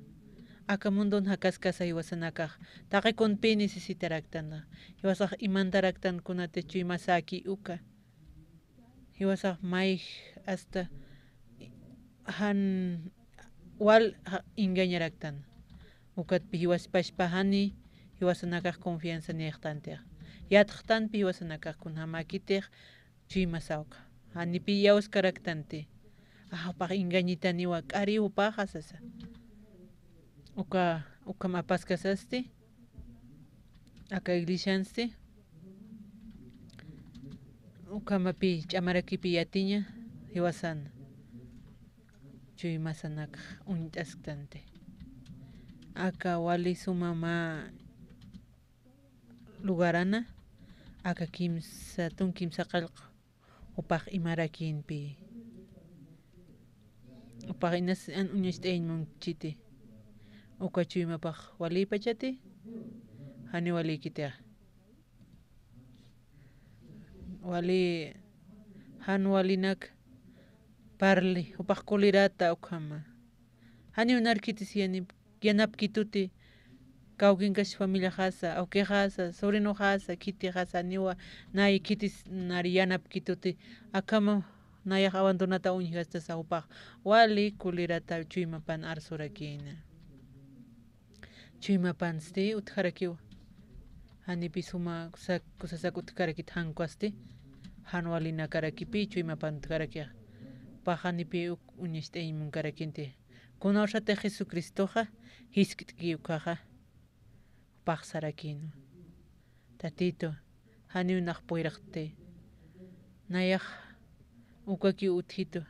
Aka mundun jakaskasa jiwasanakax, taqi kunpï necesitaraktana. Jiwasax imantaraktan kunatix chuymasäki uka. Jiwasax mayj hasta jan wal ja-, engañaraktan. Ukatpi jiwaspachpa jani jiwasanakax confianza niyxtantix. Yatxtanpi jiwasanakax kunjamäkitix chuymasawka. Janipï iyawskaraktanti. A, jupax engañitaniwa, k'ari jupaxa sasa. Uka, ukham apaskasasti. Aka iglesiansti, ukhamapï ch'amarakipi yatiña, jiwasan, chuymasanakax uñt'asktanti. aka wali suma mä lugarana, aka kimsa, tun kimsa qallq jupax imarakïnpi. Jupax inas an uñacht'ayañ munchiti. Uka chuymapax walïpachati, janiw walïkitixa. Wali, jan walinak parli, jupax kulirata ukhama. Janiw narkitis yanip-, yanapkituti, kawkinkas familiaxasa, awkixasa, sobrinoxasa, khitixasa, niwa, nay khitis nar yanapkituti, akhama nayax abandonata uñjastasa jupax, wali kulirata chuymapan arsurakïna. Chuymapansti utjarakiwa. Janipis juma kusak-, kusasak utjarakit jankwasti, jan walinakarakipi chuymapan utjarakixa. Jupax janipi uk uñacht'ayañ munkarakinti. Kunawsatix Jesucristoxa jiskt'ki ukkhaxa, jupax sarakïnwa. Tatitu, janiw nax puyrxti. Nayax ukakiw utjitu.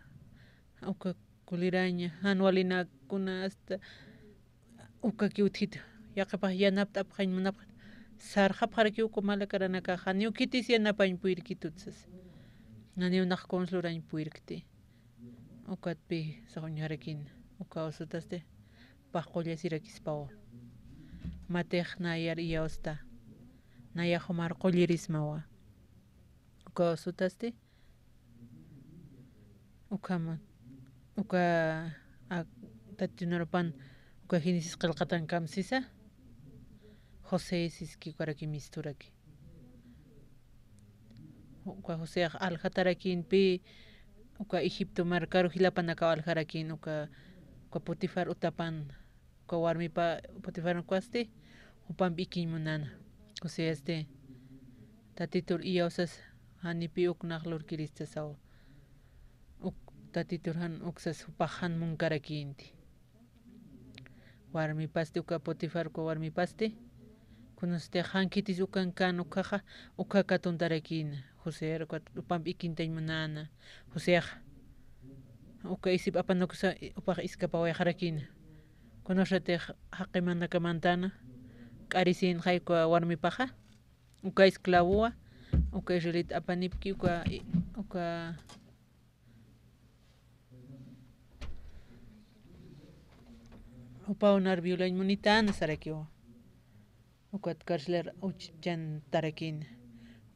Uka kuliraña, jan walinakuna hasta ukakiw utjitu. Yaqhipax yanapt'apxañ munapxta. Sarxapxarakiw uka malakaranakaxa, janiw khitis yanapañ puyrkitut sasa. Janiw nax kunsa lurañ puyrkti. Ukatpi saxuñjarakïna, uka usutasti, jupax qullasirakispawa. Matix nayar iyawsta, nayax jumar qullirismawa. Uka usutasti, ukhama, uka, a, Tatitu narupan, uka Génesis qillqatankam sisa, José siski ukaraki misturaki. Uka Josex aljatarakïnpi, uka Egipto markaru jilapanakaw aljarakïn, uka, uka Potifar utapan, uka warmipa Potifar ukwasti, jupamp ikiñ munana. Joseasti, Tatitur iyawsas, janipi uk nax lurkirista saw. Uk Tatitur jan uksas jupax jan munkarakïnti. Warmipasti uka Potifar uka warmipasti. Kunasti jan khitis ukan kan ukkhaxa, ukha katuntarakïna. Josear uka jupamp ikintañ munäna. Joseaxa. Uka isip apanuksa, jupax iskapawayxarakïna. Kunasatix jaqi manakamantäna. K'arisinxay uka warmipaxa. Uka esclavowa. Uka israelita apanipki, uka, uka Jupaw nar violañ munitäna sarakiwa. Ukat carcelar uchchantarakïna.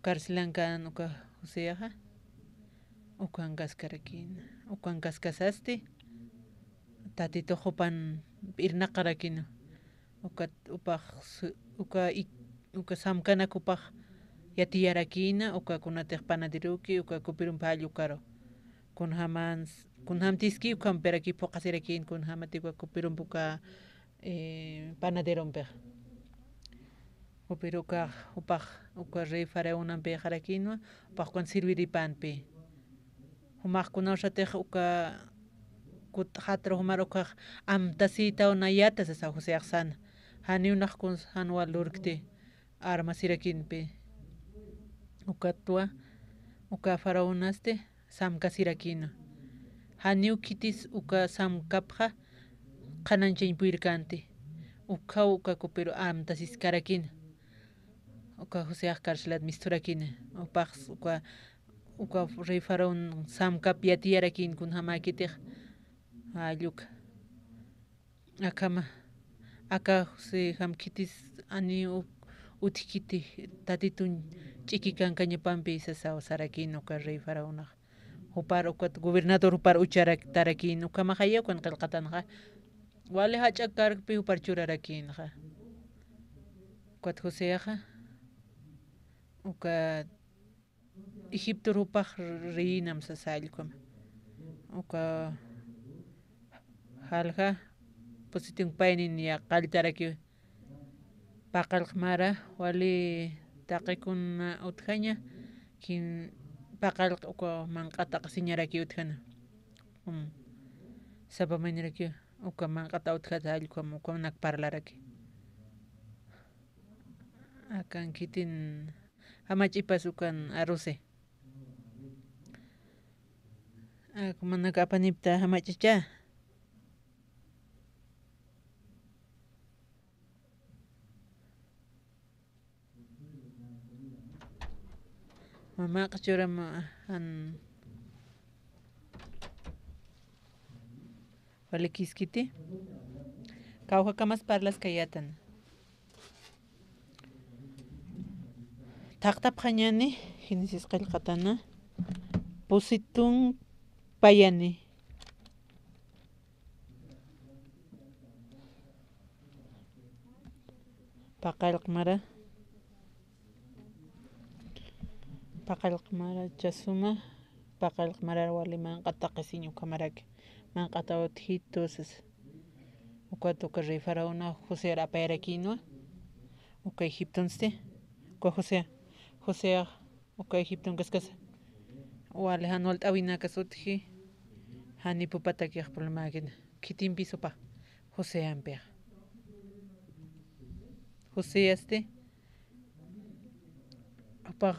Carcelankan uka Joseaxa. Ukankaskarakïna. Ukankaskasasti. Tatitux jupan p'irnaqarakïna. Ukat jupax su-, uka ik-, uka samkanak jupax yatiyarakïna, uka kunatix panaderoki, uka cooperumpi jall ukaru. Kunjaman, kunjamtiski ukampiraki phuqasirakïn, kunjamati uka cooperumpi uka, eh, panaderompix. Cooperukax, jupax, uka rey faraonampixarakïnwa, jupax ukan sirviripanpi. Jumax kunawsatix uka kut-, jatru jumar ukax amtasïtaw nayata sasa Joseax sana. Janiw nax kuns jan wal lurkti armasirakïnpi. Ukatwa, uka faraonasti samkasirakïna. Janiw khitis uka samkapxa qhanañchañ purirkänti. Ukhaw uka cooperu amtasiskarakïna. Uka Joseax carcelat misturakïna. Jupax uka uka rey faraón samkap yatiyarakïn kunjamäkitix. Jall uka. Akhama, aka Josejam khitis janiw utjkiti, Tatituñ ch'iki kankañapampi sasaw sarakïn uka rey faraonax. Jupar ukat gobernador jupar ucharaktarakïn, ukhamaxaya ukan qillqatanxa. Wali jach'a karkpi jupar churarakïnxa. Ukat Joseaxa, uka Egiptor jupax reinam sasa allkuma. Uka jalja, pusitun paynin ya qalltarakiw. Paqallq mara, wali taqikuna utjaña, kin paqallq uka manq'at taqsiñarakiw utjana. Um, sapa maynirakiw, uka manq'at utjata allkuma, uka manak parlaraki. Akan khitin jamach'ipas ukan arusi. Ak manak apanipta jamach'icha. Mamaq churam, an, walikiskiti. Kawjakamas parlaskayatan. Thaqtapxañani, Génesis qillqatana. Pusitun payani. Paqallq mara. Paqallq mara chasuma. Paqallq marar wali manq'a taqisiñ ukhamaraki. Manq'ataw utjitu sasa. Ukat uka rey faraona Josear apayarakinwa. Uka Egiptonsti. Uka Josea. Josea. Uka Egipton kaskasa. Wali jan walt'äwinakas utji. Janiw jupatakix problemäkina. Khitimpis jupax. Joseampixa. Joseasti. Jupax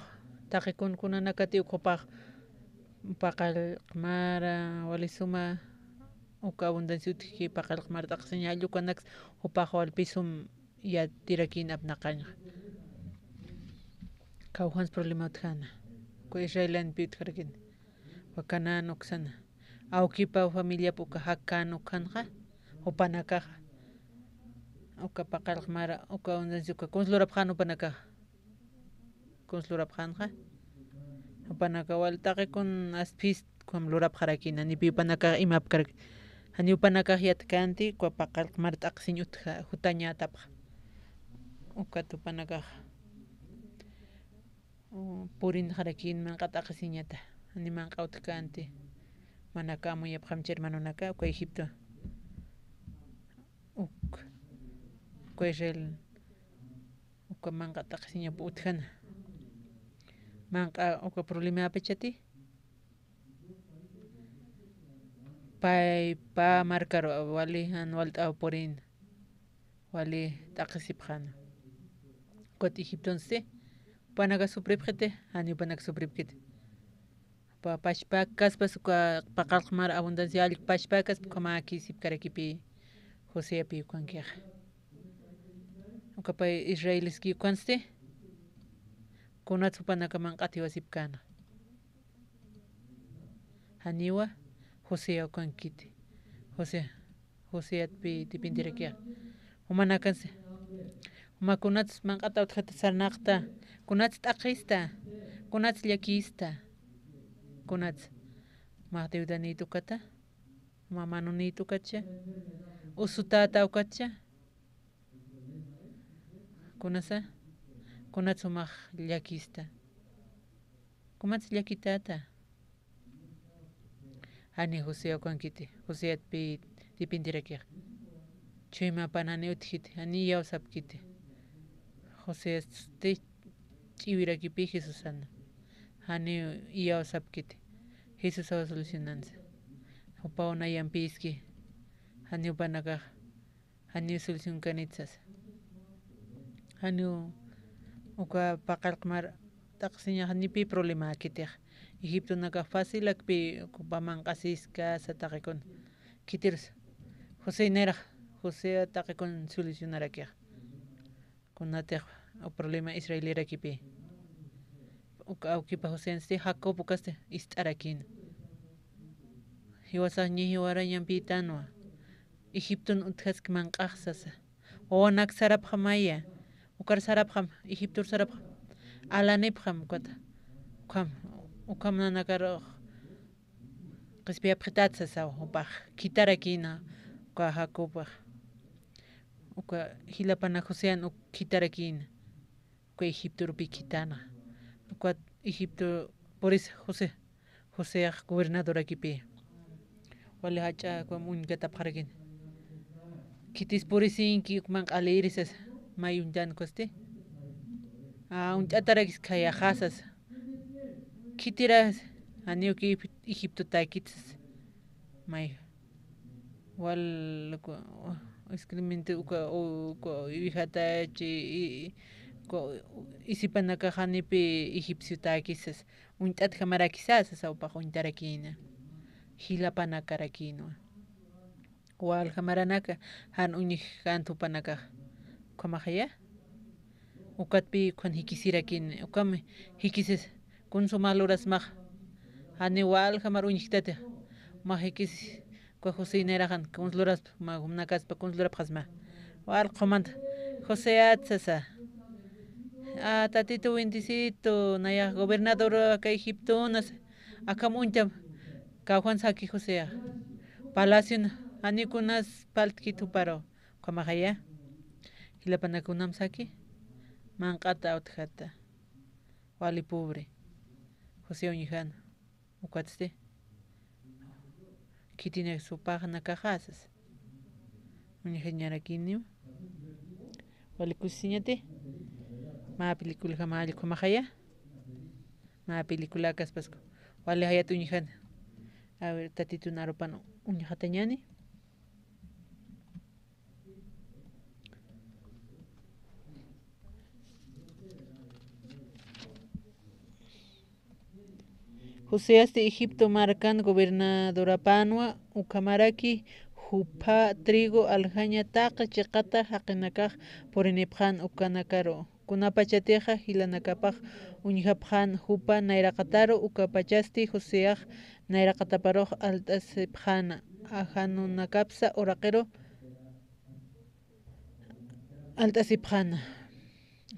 taqi kun kunanakati uk jupax paqallq mara wali suma uka abundancia utjki paqallq mara taqsiñ jall ukanaks jupax walpi sum yatirakïn apnaqañxa. Kawjans problema utjäna. Uka Israelanpi utjarakïn. Uka Canaán uksana. Awkipa familiap uka jakan ukhanxa, jupanakaxa. Uka paqallq mara, uka abundancia uka kuns lurapxän jupanakaxa. Kuns lurapxänxa. Jupanaka wal taqi kun aspis ukham lurapxarakïna, janipi jupanakax imapkarak. Jani jupanakax yatkänti, uka paqallq mara taqsiñ utja, jutañätapxa. Ukat jupanakax. U, purinxarakïn manq'a taqisiñata, jani manq'a utjkänti. Manaka amuyapxamchi hermanonaka, uka Egipto. Uk, uka Israel, uka manq'a taqisiñap utjana. Manq'a uka problemäpachati. Pay, pä markar wali jan walt'äw purïna. Wali t'aqhisipxäna. Ukat Egiptonsti, jupanaka sufripxiti, jani jupanaka sufripkiti. Jupa pachpäkaspas uka paqallq mar abundancia allq pachpäkaspa ukhamäkisipkarakipï Joseapi ukankixa. Uka pay Israeliski ukansti, kunats jupanaka manq'at jiwasipkäna. Janiwa Josea ukankiti. Josea, Joseatpi dependerakixa. Jumanakansa. Juma kunats manq'ata utjata sarnaqta. Kunats t'aqhista. Kunats llakista. Kunats. Mä deudanïta ukata. Mä manunïta ukatcha. Usutäta ukatcha. Kunasa, kunats jumax llakista. Kunats llakitäta. Jani Josea ukankiti, Joseatpi dependerakixa. Chuymapan jani utjkiti, jani iyawsapkiti. Joseasti ch'iwirakipï Jesusana. Jani iyawsapkiti. Jesusaw solucionansa. Jupaw nayampïski. Jani jupanakax. Janiw solucionkanit sasa. Janiw uka paqallq mar t'aqsiñax janipï problemäkitix. Egiptonakax facilakpï uka manq'asiskasa taqikun. Khitirus. José nayrax, José taqikun solucionarakix. Kunatix uka problema israelirakipï. Uka awkipa Josénsti Jacob ukasti ist'arakïna. Jiwasax ñi jiwarañampïtanwa. Egipton utjaski manq'ax sasa. Wawanak sarapxamaya. Ukar sarapxam, Egiptor sarapxam. Alanipxam ukata. Ukham, ukham nanakar qhispiyapxitat sasaw, jupax khitarakïna, uka Jacobpax. Uka jilapanak Josean uk khitarakïna. Uka Egiptorupi khitana. Uka Egipto, por eso José, Joseax gobernadorakipï. Wali jach'a ukham uñkatapxarakïna. Khitis purisinki uk manq'alïri sasa, may uñtan ukasti. A, uñt'atarakis khayaxa sasa. Khitiras, janiw uka Egiptotäkit sasa. May. Wal, uka, excremento uka, uka, wijatachi, i, i, uka, isipanakax janipï egipciotäkis sasa. Uñt'atjamarakisa sasa, jupax uñtarakïna. Jilapanakarakïnwa. Waljamaranaka, jan uñjkänti jupanakax. Ukhamaxaya. Ukatpï ukan jikisirakïna. Ukham jikisisa. Kuns jumax lurasmax. Jani walja mar uñjktatix. Majikis, uka José nayraxan, kuns luraspa, ma, jumnakaspa, kuns lurapxasma. Wal qhumanta. José at sasa. A, Tatitu bendicitu, nayax gobernador aka Egiptona, akham uñtam. Kawjan saki Joséax. Palacion, jani kunas paltkit juparu. Ukhamaxaya. Jilapanak kunam saki. Manq'ata utjata. Wali pobre. José uñjana. Ukatsti. Khitinak supaxnakaxa sasa. Uñjañarakiniw. Wali kusisiñati. Mä película jama allkumaxaya. Mä película kaspasku. Wali jayat uñjana. A ver, Tatitun arupan uñjatañani. Joséasti Egipto markan gobernadorapanwa, ukhamaraki jupha trigo aljaña taqi chiqata jaqinakax purinipxan ukanakaru. Kunapachatixa jilanakapax uñjapxan jupa nayraqataru, ukapachasti Joséax nayraqataparux alt'asipxana, ajanunakapsa uraqiru alt'asipxana.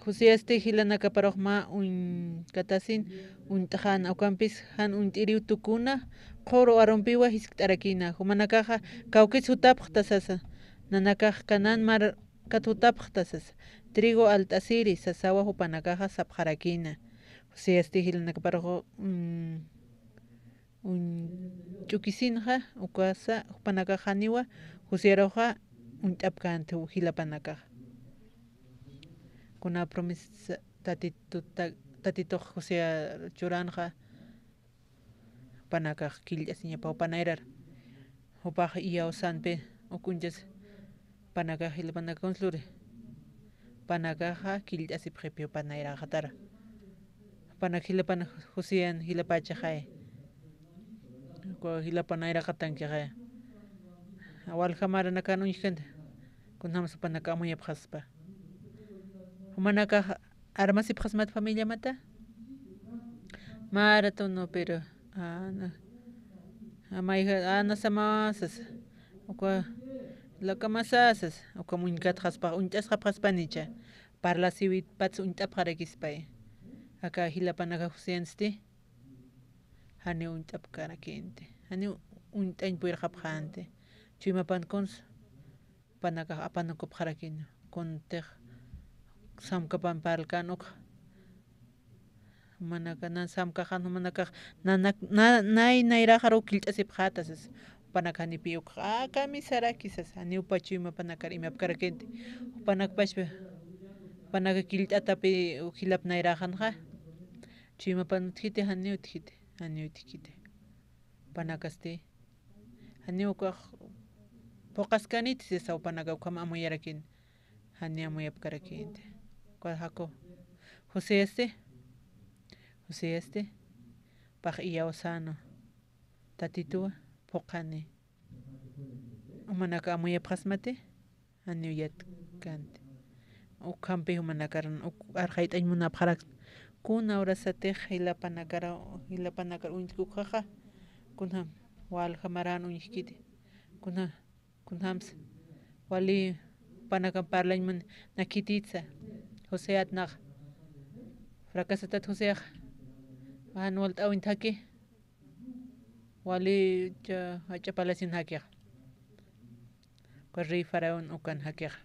Joséasti jilanakaparux mä uñkatasin uñt'xana, ukampis jan uñt'iriw tukuna, qhuru arumpiwa jiskt'arakina. Jumanakaxa kawkits jutapxta sasa, nanakax Canaán markat jutapxta sasa, trigo alt'asiri sasawa jupanakaxa sapxarakina. Joséasti jilanakaparux, mm, uñ-, ch'ukisinxa, ukasa, jupanakax janiwa, Joséaruxa uñt'apkänti jilapanakax. Kuna promesa Tatitu-, ta-, Tatitux José churanxa, jupanakax killt'asiñapa jupa nayrar. Jupax iyawsanpi uk uñchas, jupanakax jilapanakax kuns luri. Jupanakaxa killt'asipxipi jupa nayraqatara. Jupanak jilapan Joséan jilapachaxay. Uka jilapa nayraqatankixay. Walja maranakan uñjkänti. Kunjams jupanak amuyapxaspa. Jumanakax armasipxasmat familiamata. Maratunu, pero, a, na, a, mayja, a, nasamasas. Uka, lakamasasas. Uka uñkatxaspa, uñt'asxapxaspanicha. Parlasiwitpats uñt'apxarakispay. Aka jilapanakax Joséansti. Janiw uñt'apkarakïnti. Janiw uñt'añ puyirxapxänti. Chuymapan kuns, jupanakax apanukupxarakïna. Kuntix samkapan parlkän ukxa. Jumanaka, nan samkaxan jumanakax, nanak, na, nay, nayraxaru killt'asipxäta sas. Jupanak janipi ukxa, a, kamisaraki sas. Janiw pä chuymapanakar imapkarakïnti. Jupanakpachpa, jupanaka killt'atapi jilap nayraxanxa. Chuymapan utjiti, janiw utjiti, janiw utjkiti. Jupanakasti. Janiw ukax phuqaskaniti sisa jupanaka ukham amuyarakin. Janiw amuyapkarakïnti. Uka jaku. Joséasti. Joséasti. Pax iyawsäna. Tatituwa. Phuqhani. Jumanaka amuyapxasmati. Janiw yatkänti. Ukhampi jumanakar, uk arxayt'añ munapxaraksma. Kuna urasatix jilapanakar, jilapanakar uñt'ki ukhaxa. Kunjam, walja maran uñjkiti. Kunja, kunjamsa. Wali jupanakar parlañ mun, nakhititsa. Joséat nax. Fracasatat Joséax. Jan walt'äwinti jaki. Wali cha, jach'a palacion jakixa. Uka rey faraón ukan jakixa.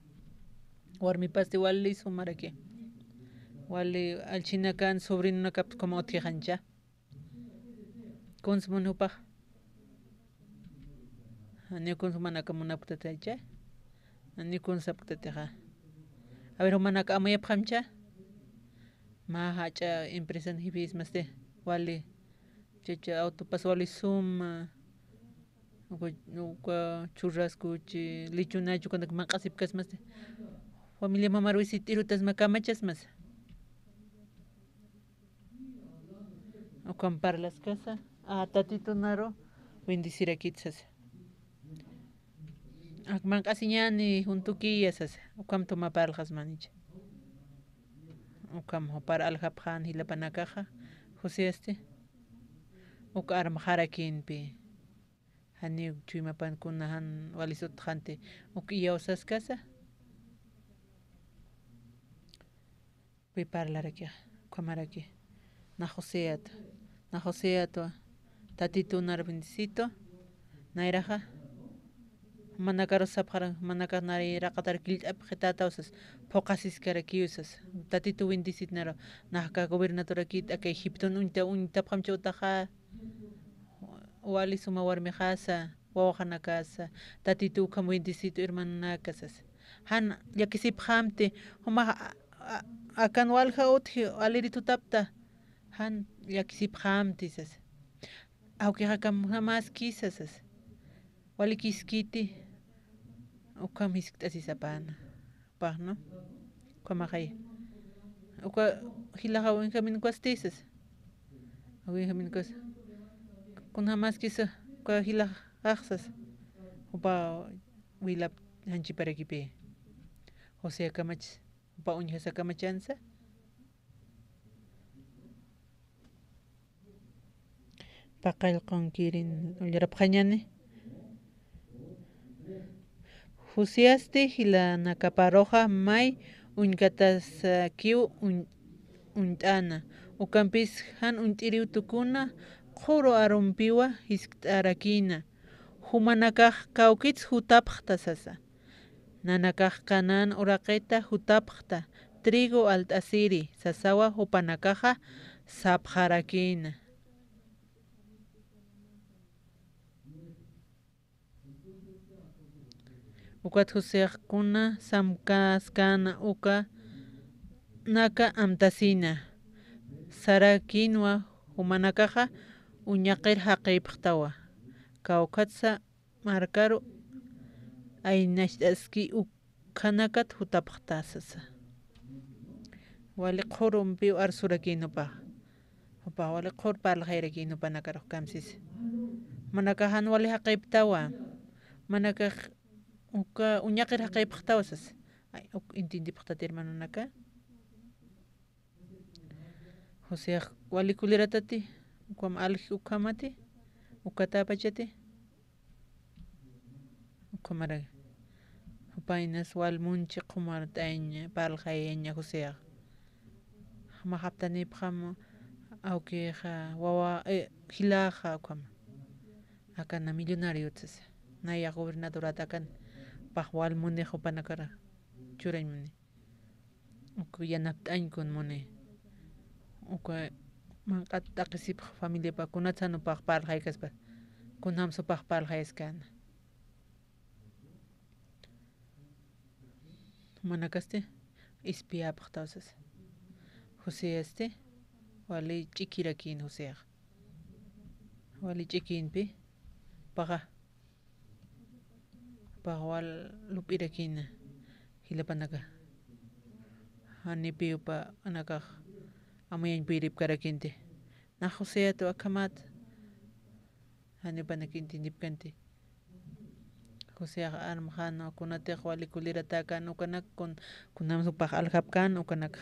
Warmipasti wali sumaraki. Wali allchhinakan, sobrinonakapti como utjixancha. Kuns mun jupax. Janiw kuns jumanaka munapktaticha. Janiw kuns sapktatixa. A ver, jumanaka amuyapxamcha. Mä jach'a empresan jifismasti. Wali. Chacha autopas wali suma, uka, uka churrasco, chi, lechonacho, ukanak manq'asipkasmasti. Familia mamar wisit'irutasma kamachasmasa. Ukham parlaskasa, a, Tatitunaru bendecirakit sasa. Ak manq'asiñani juntukiya sasa, ukham tuma parlxasmanicha. Ukham jupar aljapxän jilapanakaxa, Joseasti, uk armxarakïnpi, janiw chuymapan kuna jan walis utjxanti, uk iyawsaskasa. Pï parlarakixa, ukhamaraki, nax Joseat, nax Joseatwa, Tatituw nar bendecito, nayraxa, jumanakaru sapxaran, jumanakax nayraxatar killt'apxitätaw sas, phuqhasiskarakiw sas, Tatituw bendecit naru, nax aka gobernadorakït, aka Egipton uñta, uñtapxamchi utaxa, wali suma warmixasa, wawaqanakasa, Tatituw ukham bendecito hermanonaka sas. Jan llakisipxamti, jumax a-, a-, akan walja utji, alirit jutapta, jan llakisipxamti sas. Awkix akham jamaskisa sas. Walikiskiti, ukham jiskt'asisapäna. Jupax, ¿no? Ukhamaxay. Uka jilaxa Benjamín ukastiy sas. Benjamín ukas. Kunjamaskisa uka jilaxax sas. Jupa wilap janchiparakipï. José akamach, jupa uñjasa akamachansa. Paqallqunkirin ullarapxañani. Josiasti jilanakaparuxa may uñkatasakiw uñ-, uñt'ana. Ukampis jan uñt'iriw tukuna qhuru arumpiwa jiskt'arakïna. Jumanakax kawkits jutapxta sasa. Nanakax Canaán uraqita jutapxta, trigo alt'asiri, sasawa jupanakaxa sapxarakïna. Ukat Joseax kuna samkaskäna ukanaka amtasina. Sarakïnwa jumanakaxa uñaqir jaqïpxtawa. Kawkhatsa markaru aynacht'aski ukanakat jutapxta sasa. Wali qhurumpiw arsurakïn jupax. Jupax wali qhur parlxayarakïn jupanakarux kamsisa. Jumanakax jan wali jaqïptawa. Jumanakax uka uñaqir jaqïpxtawa sasa. Ay, uk entiendipxtati hermanonaka. Joseax wali kuliratati, ukham alji ukhamati, ukatäpachati. Ukhamaraki. Jupax inas wal munchi qhumart'ayaña, parlxayaña Joseax. Jamax aptanipxam awkixa, wawa, eh, jilaxa ukhama. Akana millonariot sasa. Nayax gobernadorat akan. Jupax wal munix jupanakar churañ muni. Uka yanapt'añ kun muni. Uka manq'at t'aqhisipx familiapa, kunatsan jupax parlxaykaspa, kunjams jupax parlxayaskäna. Jumanakasti espiapxtaw sasa. Joseasti wali ch'ikirakïn Joseax. Wali ch'ikïnpi, jupaxa Jupax wal lup'irakïna jilapanaka. Janipiw jupanakax amuyañ puyiripkarakïnti. Nax Joseat akhamat. Janiw jupanak entiendipkanti. Joseax armxäna, kunatix wali kuliratäkän ukanak, kun-, kunjams jupax aljapkän ukanak.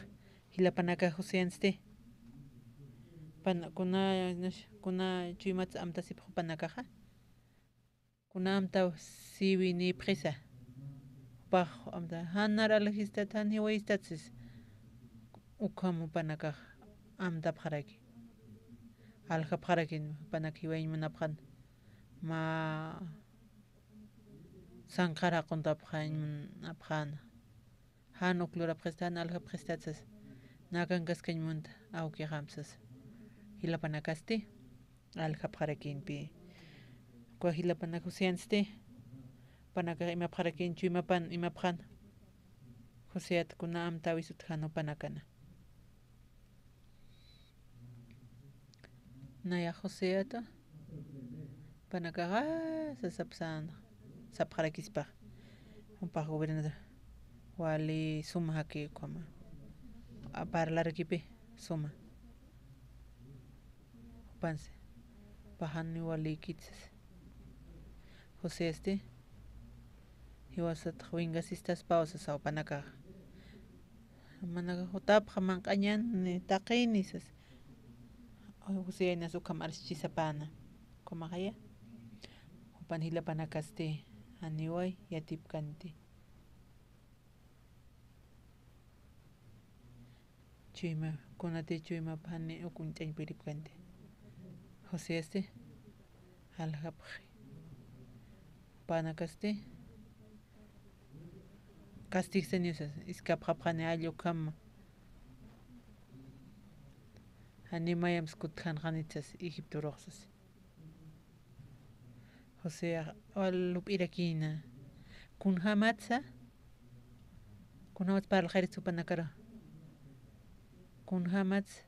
Jilapanaka Joseansti. Pan-, kuna, kuna chuymats amtasipx jupanakaxa. Kuna amtaw siwinipxisa. Jupax amta, jan nar aljistat, jan jiwayistat sisa. Ukham jupanakax amtapxaraki. Aljapxarakin jupanak jiwayañ munapxän. Mä sanqhar jaquntapxañ munapxäna. Jan uk lurapxista, jan aljapxistat sasa. Nakankaskañ munta, awkixam sasa. Jilapanakasti aljapxarakïnpi. Uka jilapanak Joseansti. Jupanakax imapxarakïn, chuymapan imapxän. Joseat kuna amtäwis utjän jupanakana. Nayax Joseata, jupanakaxa sasapsän, sapxarakispa, jupax gobernador, wali suma jaki ukhama, a, parlarakipi suma. Jupansi, jupax janiw walikit sasa. Joseasti, jiwasatx wingasistaspaw sasa jupanakaxa. Jumanakax jutapxa manq'añäni, taqini sasa. José inas ukham arsichisapäna. Ukhamaxaya, jupan jilapanakasti janiw yatipkanti. Chuyma, kunati chuymap jani uk uñt'añ puripkanti. Joseasti, aljapxi. Jupanakasti, castigsaniw sas, iskapxapxani jall ukhama. Jani mayamps kutjanxanit sas, Egiptorux sas. José, wal jup'irakïna. Kunjamatsa, kunjamatsa parlxayrist jupanakaru. Kunjamatsa,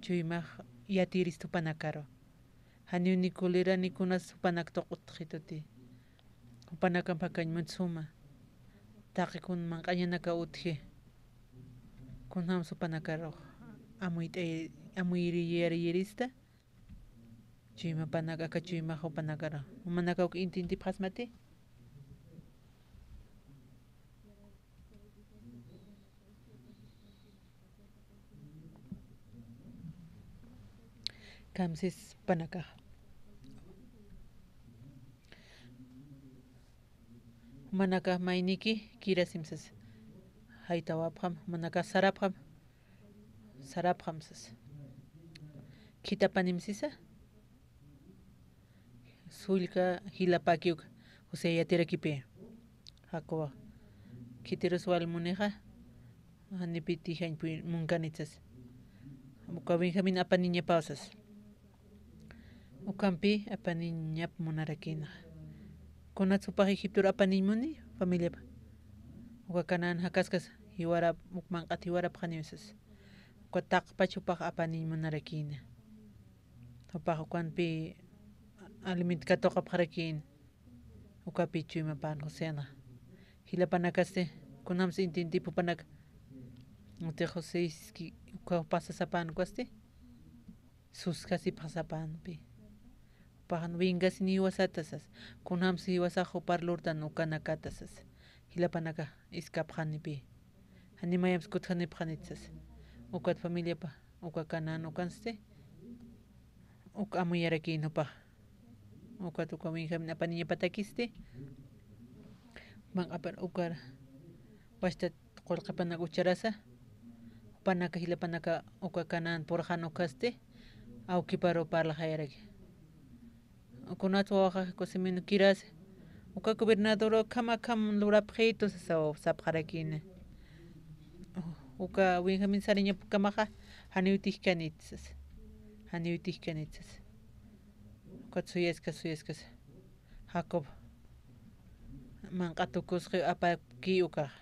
chuymax yatïrist jupanakaru. Janiw ni cólera ni kunas jupanak tuq'u utjxituti. Jupanakamp jakañ munt suma. Taqi kun manq'añanakaw utji. Kunjams jupanakarux amuyt'ay-, amuyiriyariyirista. Chuymapanak, aka chuymax jupanakaru. Jumanakaw intintipxasmati. Kamsis jupanakax. Jumanakax mayniki kirasim sas. Jaytawapxam, jumanakax sarapxam. Sarapxam sas. Khithapanim sisa. Sullka jilapäkiw José yatirakipi. Jacob. Khitirus wal munixa, janipï tijañ pui-, munkanit sas. Uka Benjamín apaniñapaw sas. Ukhampi apaniñap munarakïna. Kunats jupax Egiptor apaniñ muni, familiapa. Uka Canaán jakaskas jiwarap, uk manq'at jiwarapxaniw sas. Uka taqpach jupax apaniñ munarakïna. Jupax ukanpi alimento katuqapxarakïna. Ukapi chuymapän Joséna. Jilapanakasti, kunjams intintip jupanak. Utix José iski, uka pasasapän ukasti. Suskasipxasapänpi. Jupaxan vengasiniw jiwasata sas. Kunjams jiwasax jupar lurtan ukanakata sas. Jilapanakax iskapxanipi. Jani mayamps kutjanipxanit sas. Ukat familiapa, uka Canaán ukansti. Uk amuyarakïn jupax. Ukat uka Benjamín apaniñapatakisti. Manq'apar ukar wachtat qullqipanak ucharasa. Jupanaka jilapanaka uka Canaán purxan ukasti. Awkiparu parlaxayaraki. Kunat wawaxa kusimin kirasi. Uka gobernador ukham akham lurapxitu sasaw sapxarakïna. Uka Benjamín sariñap ukhamaxa janiw tijkanit sas. Janiw tijkanit sas. Ukat suyaskas, suyaskas. Jacob. Manq'at tukusxi apaki ukax.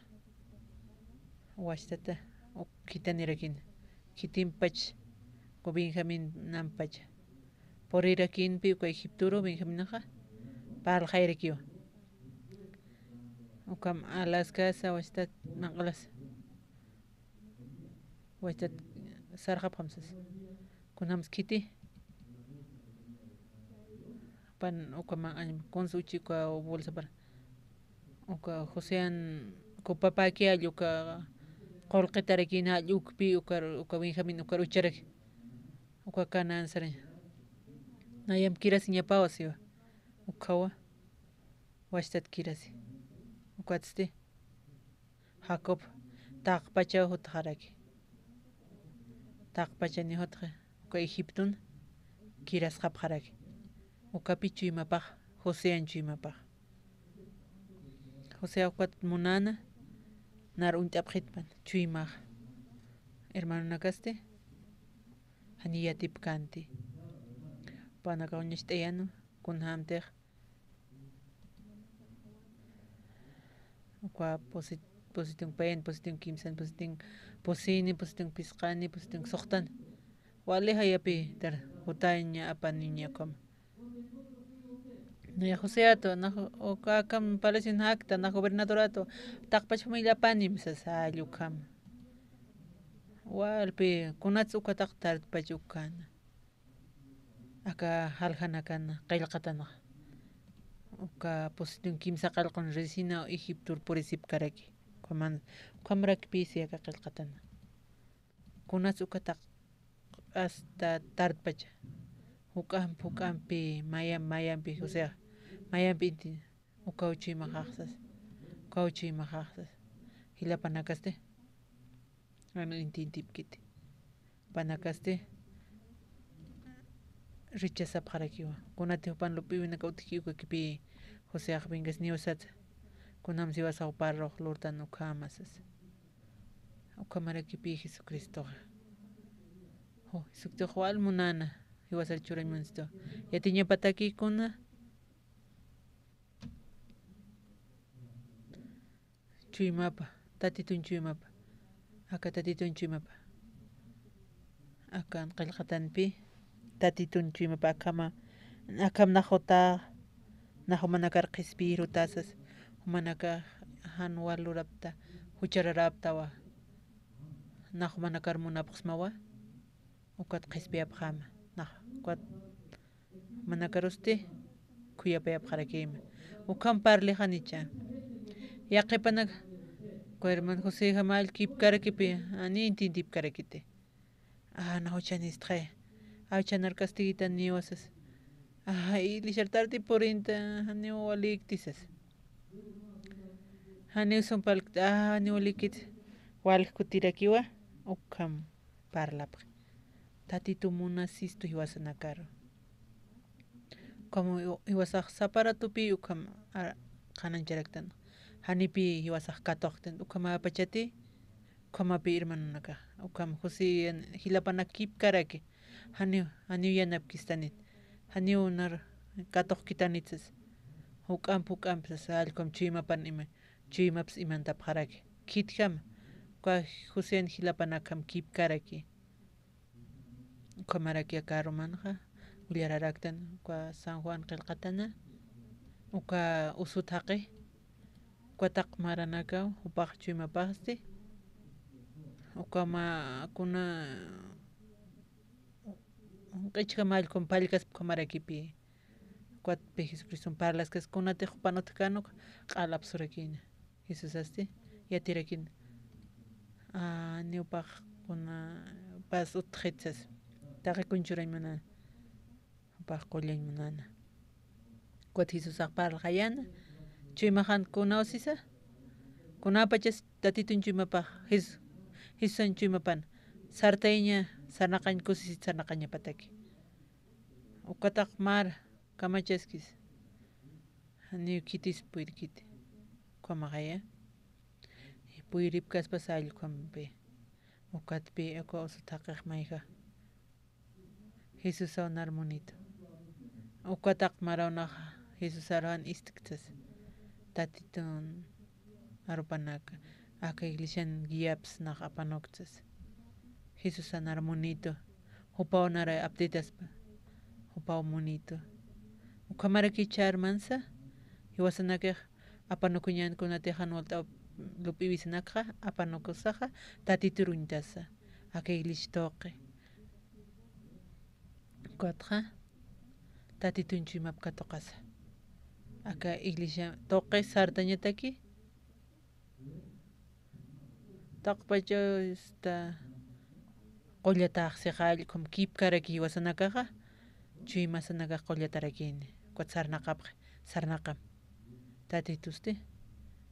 Wachtata, uk khithanirakïna. Khitimpach, uka Benjamín nampacha. Purirakïnpi uka Egiptoru Benjaminaxa, parlaxayrakiwa. Ukham alaskasa wachtat manq'alasa. Wachtat sarxapxam sas. Kunjams khiti. Pan uka manq'añ, kuns uchi uka bolsapar. Uka Josean, uka papäki jall uka qullqitarakïna jall ukpi, uka, uka Benjamín ukar ucharaki. Uka Canaán saraña. Nayamp kirasiñapawa siwa. Ukhawa. Wachtat kirasi. Ukatsti. Jacob taqpachaw jutxaraki. Taqpachaniw jutxi. Uka Egipton kirasxapxaraki. Ukapi chuymapax, Josean chuymapax. José ukat munäna, nar uñt'apxitpan, chuymax. Hermanonakasti, jani yatipkänti. Jupanakax uñacht'ayäna, kunjämtix. Uka pusi-, pusitunk payan, pusitunk kimsan, pusitunk pusini, pusitunk phisqani, pusitunk suxtan. Wali jayapi tar jutaña apaniña ukham. Naya Joseatu, na ju-, uka akham palacion jakta, na gobernadoratu, taqpach familia apanim sasa jall ukham. Walpi, kunats uka taq tartpach ukana. Aka jaljanakan qillqatanxa. Uka pusitunk kimsa qillqun resina Egiptor purisipkaraki. Ukhaman, ukhamrakpisi aka qillqatana. Kunats uka taq hasta tardepacha. Juk'amp, juk'ampi, mayamp, mayampi, o sea, mayampi inti, ukaw chuymaxaxsas, ukaw chuymaxaxsas. Jilapanakasti, anu inti, intipkiti. Panakasti, rechazapxarakiwa. Kunati jupan lup'iwinaka utjki ukakipï, Joseax vengas niw sasa. Kunam jiwasax parlux lurtan ukhama sasa. Ukhamarakipi Jesucristoxa. Ju, Jesucristox wal munäna, jiwasar churañ munsitu. Yatiñapataki kuna chuymapa, Tatitun chuymapa. Aka Tatitun chuymapa. Akan qillqatanpi, Tatitun chuymapa akhama, akham nax juta, nax jumanakar qhispiyir jutasas, jumanaka jan wal lurapta, juchararäptawa, nax jumanakar munapxsmawa, ukat qhispiyapxäma, nax, ukat jumanakarusti khuyapayapxarakïma. Ukham parlixanicha. Yaqhipanak, uka hermano Josejam jall kipkarakipï, janiw intintipkarakiti. Ah, nax juchanistxay. Awchanarkastïtan niwasas. Ah, iglesiar tardi purinta, janiw walïkti sas. Janiw sumpalkti, ah, janiw walïkiti. Wal kutirakiwa, ukham parlapxi. Tatitu munasistu jiwasanakaru. Como jiwasax sapa ratupï ukham, a, qhanañcharaktan. Janipï jiwasax katuqtan. Ukhamäpachati, ukhamapï hermanonaka. Ukham José jilapanak kipkaraki. Janiw, janiw yanapkistanit. Janiw nar katuqkitanit sas. Juk'amp, juk'amp sas, allkham chuymapan ima. Chuymaps imantapxaraki. Khitjam, uka Josean jilapanakham kipkaraki. Ukhamaraki aka arumanxa, willararaktan, uka San Juan qillqatana, uka usut jaqi, uka taqi maranakaw, jupax chuymapaxsti, ukhama kuna, q'ichjam allkham pallkaspa ukhamarakipi. Ukatpi Jesucriston parlaskas kunatix jupan utjkänuk q'al apsurakïna. Jesusasti yatirakïna. Ah, niw pax kuna pas utjxit sas. Taqi kun churañ munäna. Jupax qullañ munäna. Ukat Jesusax parlxayäna. Chuymaxan kunaw sisa. Kunapachas Tatitun chuymapax. Jes-, Jesusan chuymapan. Sartayaña, sarnaqañ kusisit sarnaqañapataki. Ukataq mara kamachaskis. Janiw khitis puyrkiti. Ukhamaxaya. Puyripkaspas allkhampi. Ukatpi, uka usut jaqix mayja. Jesusaw nar munitu. Ukataq maraw naxa Jesusaru jan ist'ktas. Tatitun arupanaka, aka iglesian guiaps nax apanuktas. Jesusa nar munitu, jupaw nar aptitaspa, jupaw munitu. Ukhamarakicha armansa, jiwasanakix apanukuñän kunatix jan walt'äw lup'iwisanakxa, apanukusaxa, Tatitur uñtasa, aka iglesia tuqi. Ukatxa, Tatitun chuymap katuqasa. Aka iglesia tuqi sartañataki, taqpacha, esta, qullataxsixa allkham kipkaraki jiwasanakaxa, chuymasanakax qullatarakïni. Ukat sarnaqapxi, sarnaqam. Tatitusti,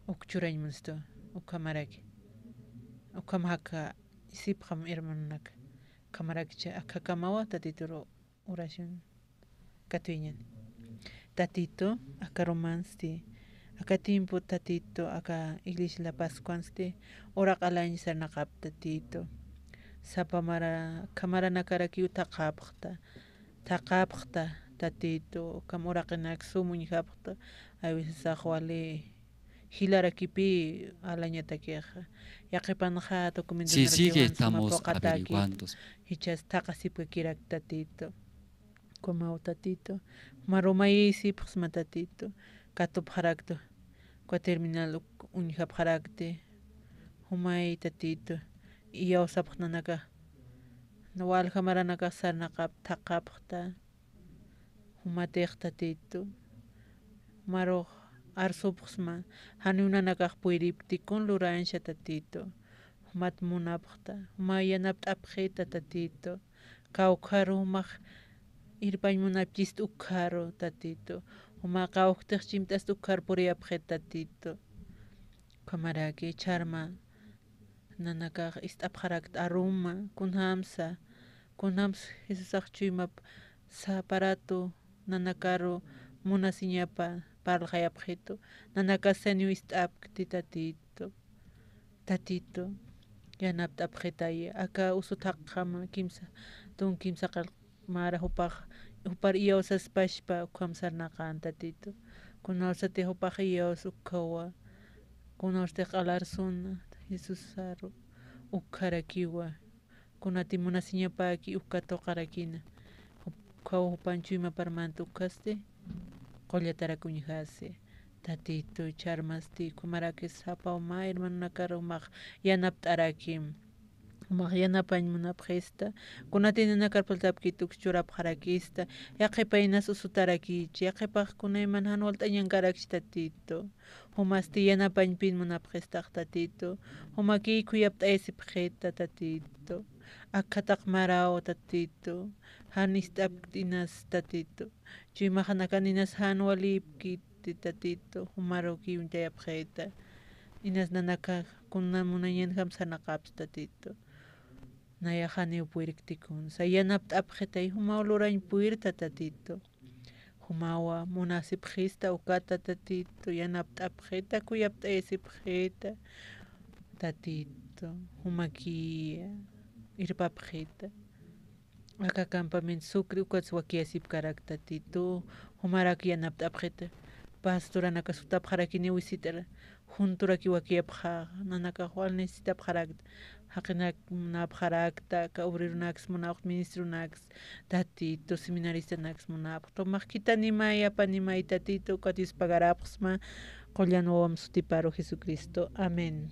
uk churañ munstu, ukhamaraki. Ukham jaka, sipxam hermanonaka. Ukhamarakicha, akhakamawa, Tatituru oración katuyañäni. Tatitu, aka arumansti, aka tiempo Tatitu, aka iglesia La Pascuansti, uraq alañ sarnaqap Tatitu. Sapa mara, ukhamaranakaraki thaqhapxta, thaqhapxta Tatitu, ukham uraqinak sum uñjapxta, a veces wali jilarakipï alañatakixa. Yaqhipanxa documentonarakiwan suma puqatäkit. Jichhas thaqhasipkakirak Tatitu. Ukhamaw Tatitu. Jumaru mayïsipxsma Tatitu. Katupxaraktu. Uka terminal uk uñjapxarakti. Jumay Tatitu. Iyawsapxta nanakax. Walja maranakax sarnaqap, thaqhapxta. Jumatix Tatitu, jumarux arsupxsma, janiw nanakax puyripkti kun lurañsa Tatitu, jumat munapxta, juma yanapt'apxita Tatitu, Kawkharu jumax irpañ munapchist ukkharu, Tatitu. Juma kawktix chimt'ast ukkhar puriyapxit, Tatitu. Ukhamaraki chharma nanakax ist'apxarakt aruma, kunjamsa, kunjams Jesusax chuymap saparatu nanakaru munasiñapa parlxayapxitu, nanakas saniw ist'apkti, Tatitu. Tatitu, yanapt'apxitaya, aka usu thaqjama kimsa, tun kimsa qillq mara jupax, jupar iyawsaspachpa ukham sarnaqan, Tatitu. Kunawsati jupax iyaws ukkhawa, kunawsatix q'alarsuna Jesusaru ukkharakiwa. Kunati munasiñapäki uka tuqarakina. Jup-, ukkhaw jupan chuymapar mantu ukkasti qullatarak uñjasi. Tatitu, chharmasti, ukhamarakis sapaw mä hermanonakar jumax yanapt'arakim. Jumax yanapañ munapxista. Kunati nanakar phulltapkit uks churapxarakista. Yaqhipax inas usutarakichi. Yaqhipax kunayman jan walt'añankarakchi, Tatitu. Jumasti yanapañpin munapxistax, Tatitu. Jumakiy khuyapt'ayasipxita, Tatitu. Akhataq maraw, Tatitu. Jan ist'apkt inas, Tatitu. Chuymaxanakan inas jan walïpkiti, Tatitu. Jumarukiy uñtayapxita. Inas nanakax kuna munañanjam sarnaqapsta, Tatitu. Nayax janiw puyrkti kunsa. Yanapt'apxitay, jumaw lurañ puyrta, Tatitu. Jumawa munasipxista ukata, Tatitu, yanapt'apxita, khuyapt'ayasipxita, Tatitu, jumakiya irpapxita. Aka campamento Sucre ukats wakiyasipkarak, Tatitu, jumarak yanapt'apxita. Pastoranakas jutapxarakini wisit'ar, junturaki wakiyapxaxa, nanakax wal necesitapxarakta, jaqinak munapxarakta, aka obreronaks munapxta, ministronaks, Tatitu, seminaristanaks munapxta, jumax khitanimay, apanimay, Tatitu, ukat yuspagarapxsma, qullan wawam sutiparu Jesucristo. Amén.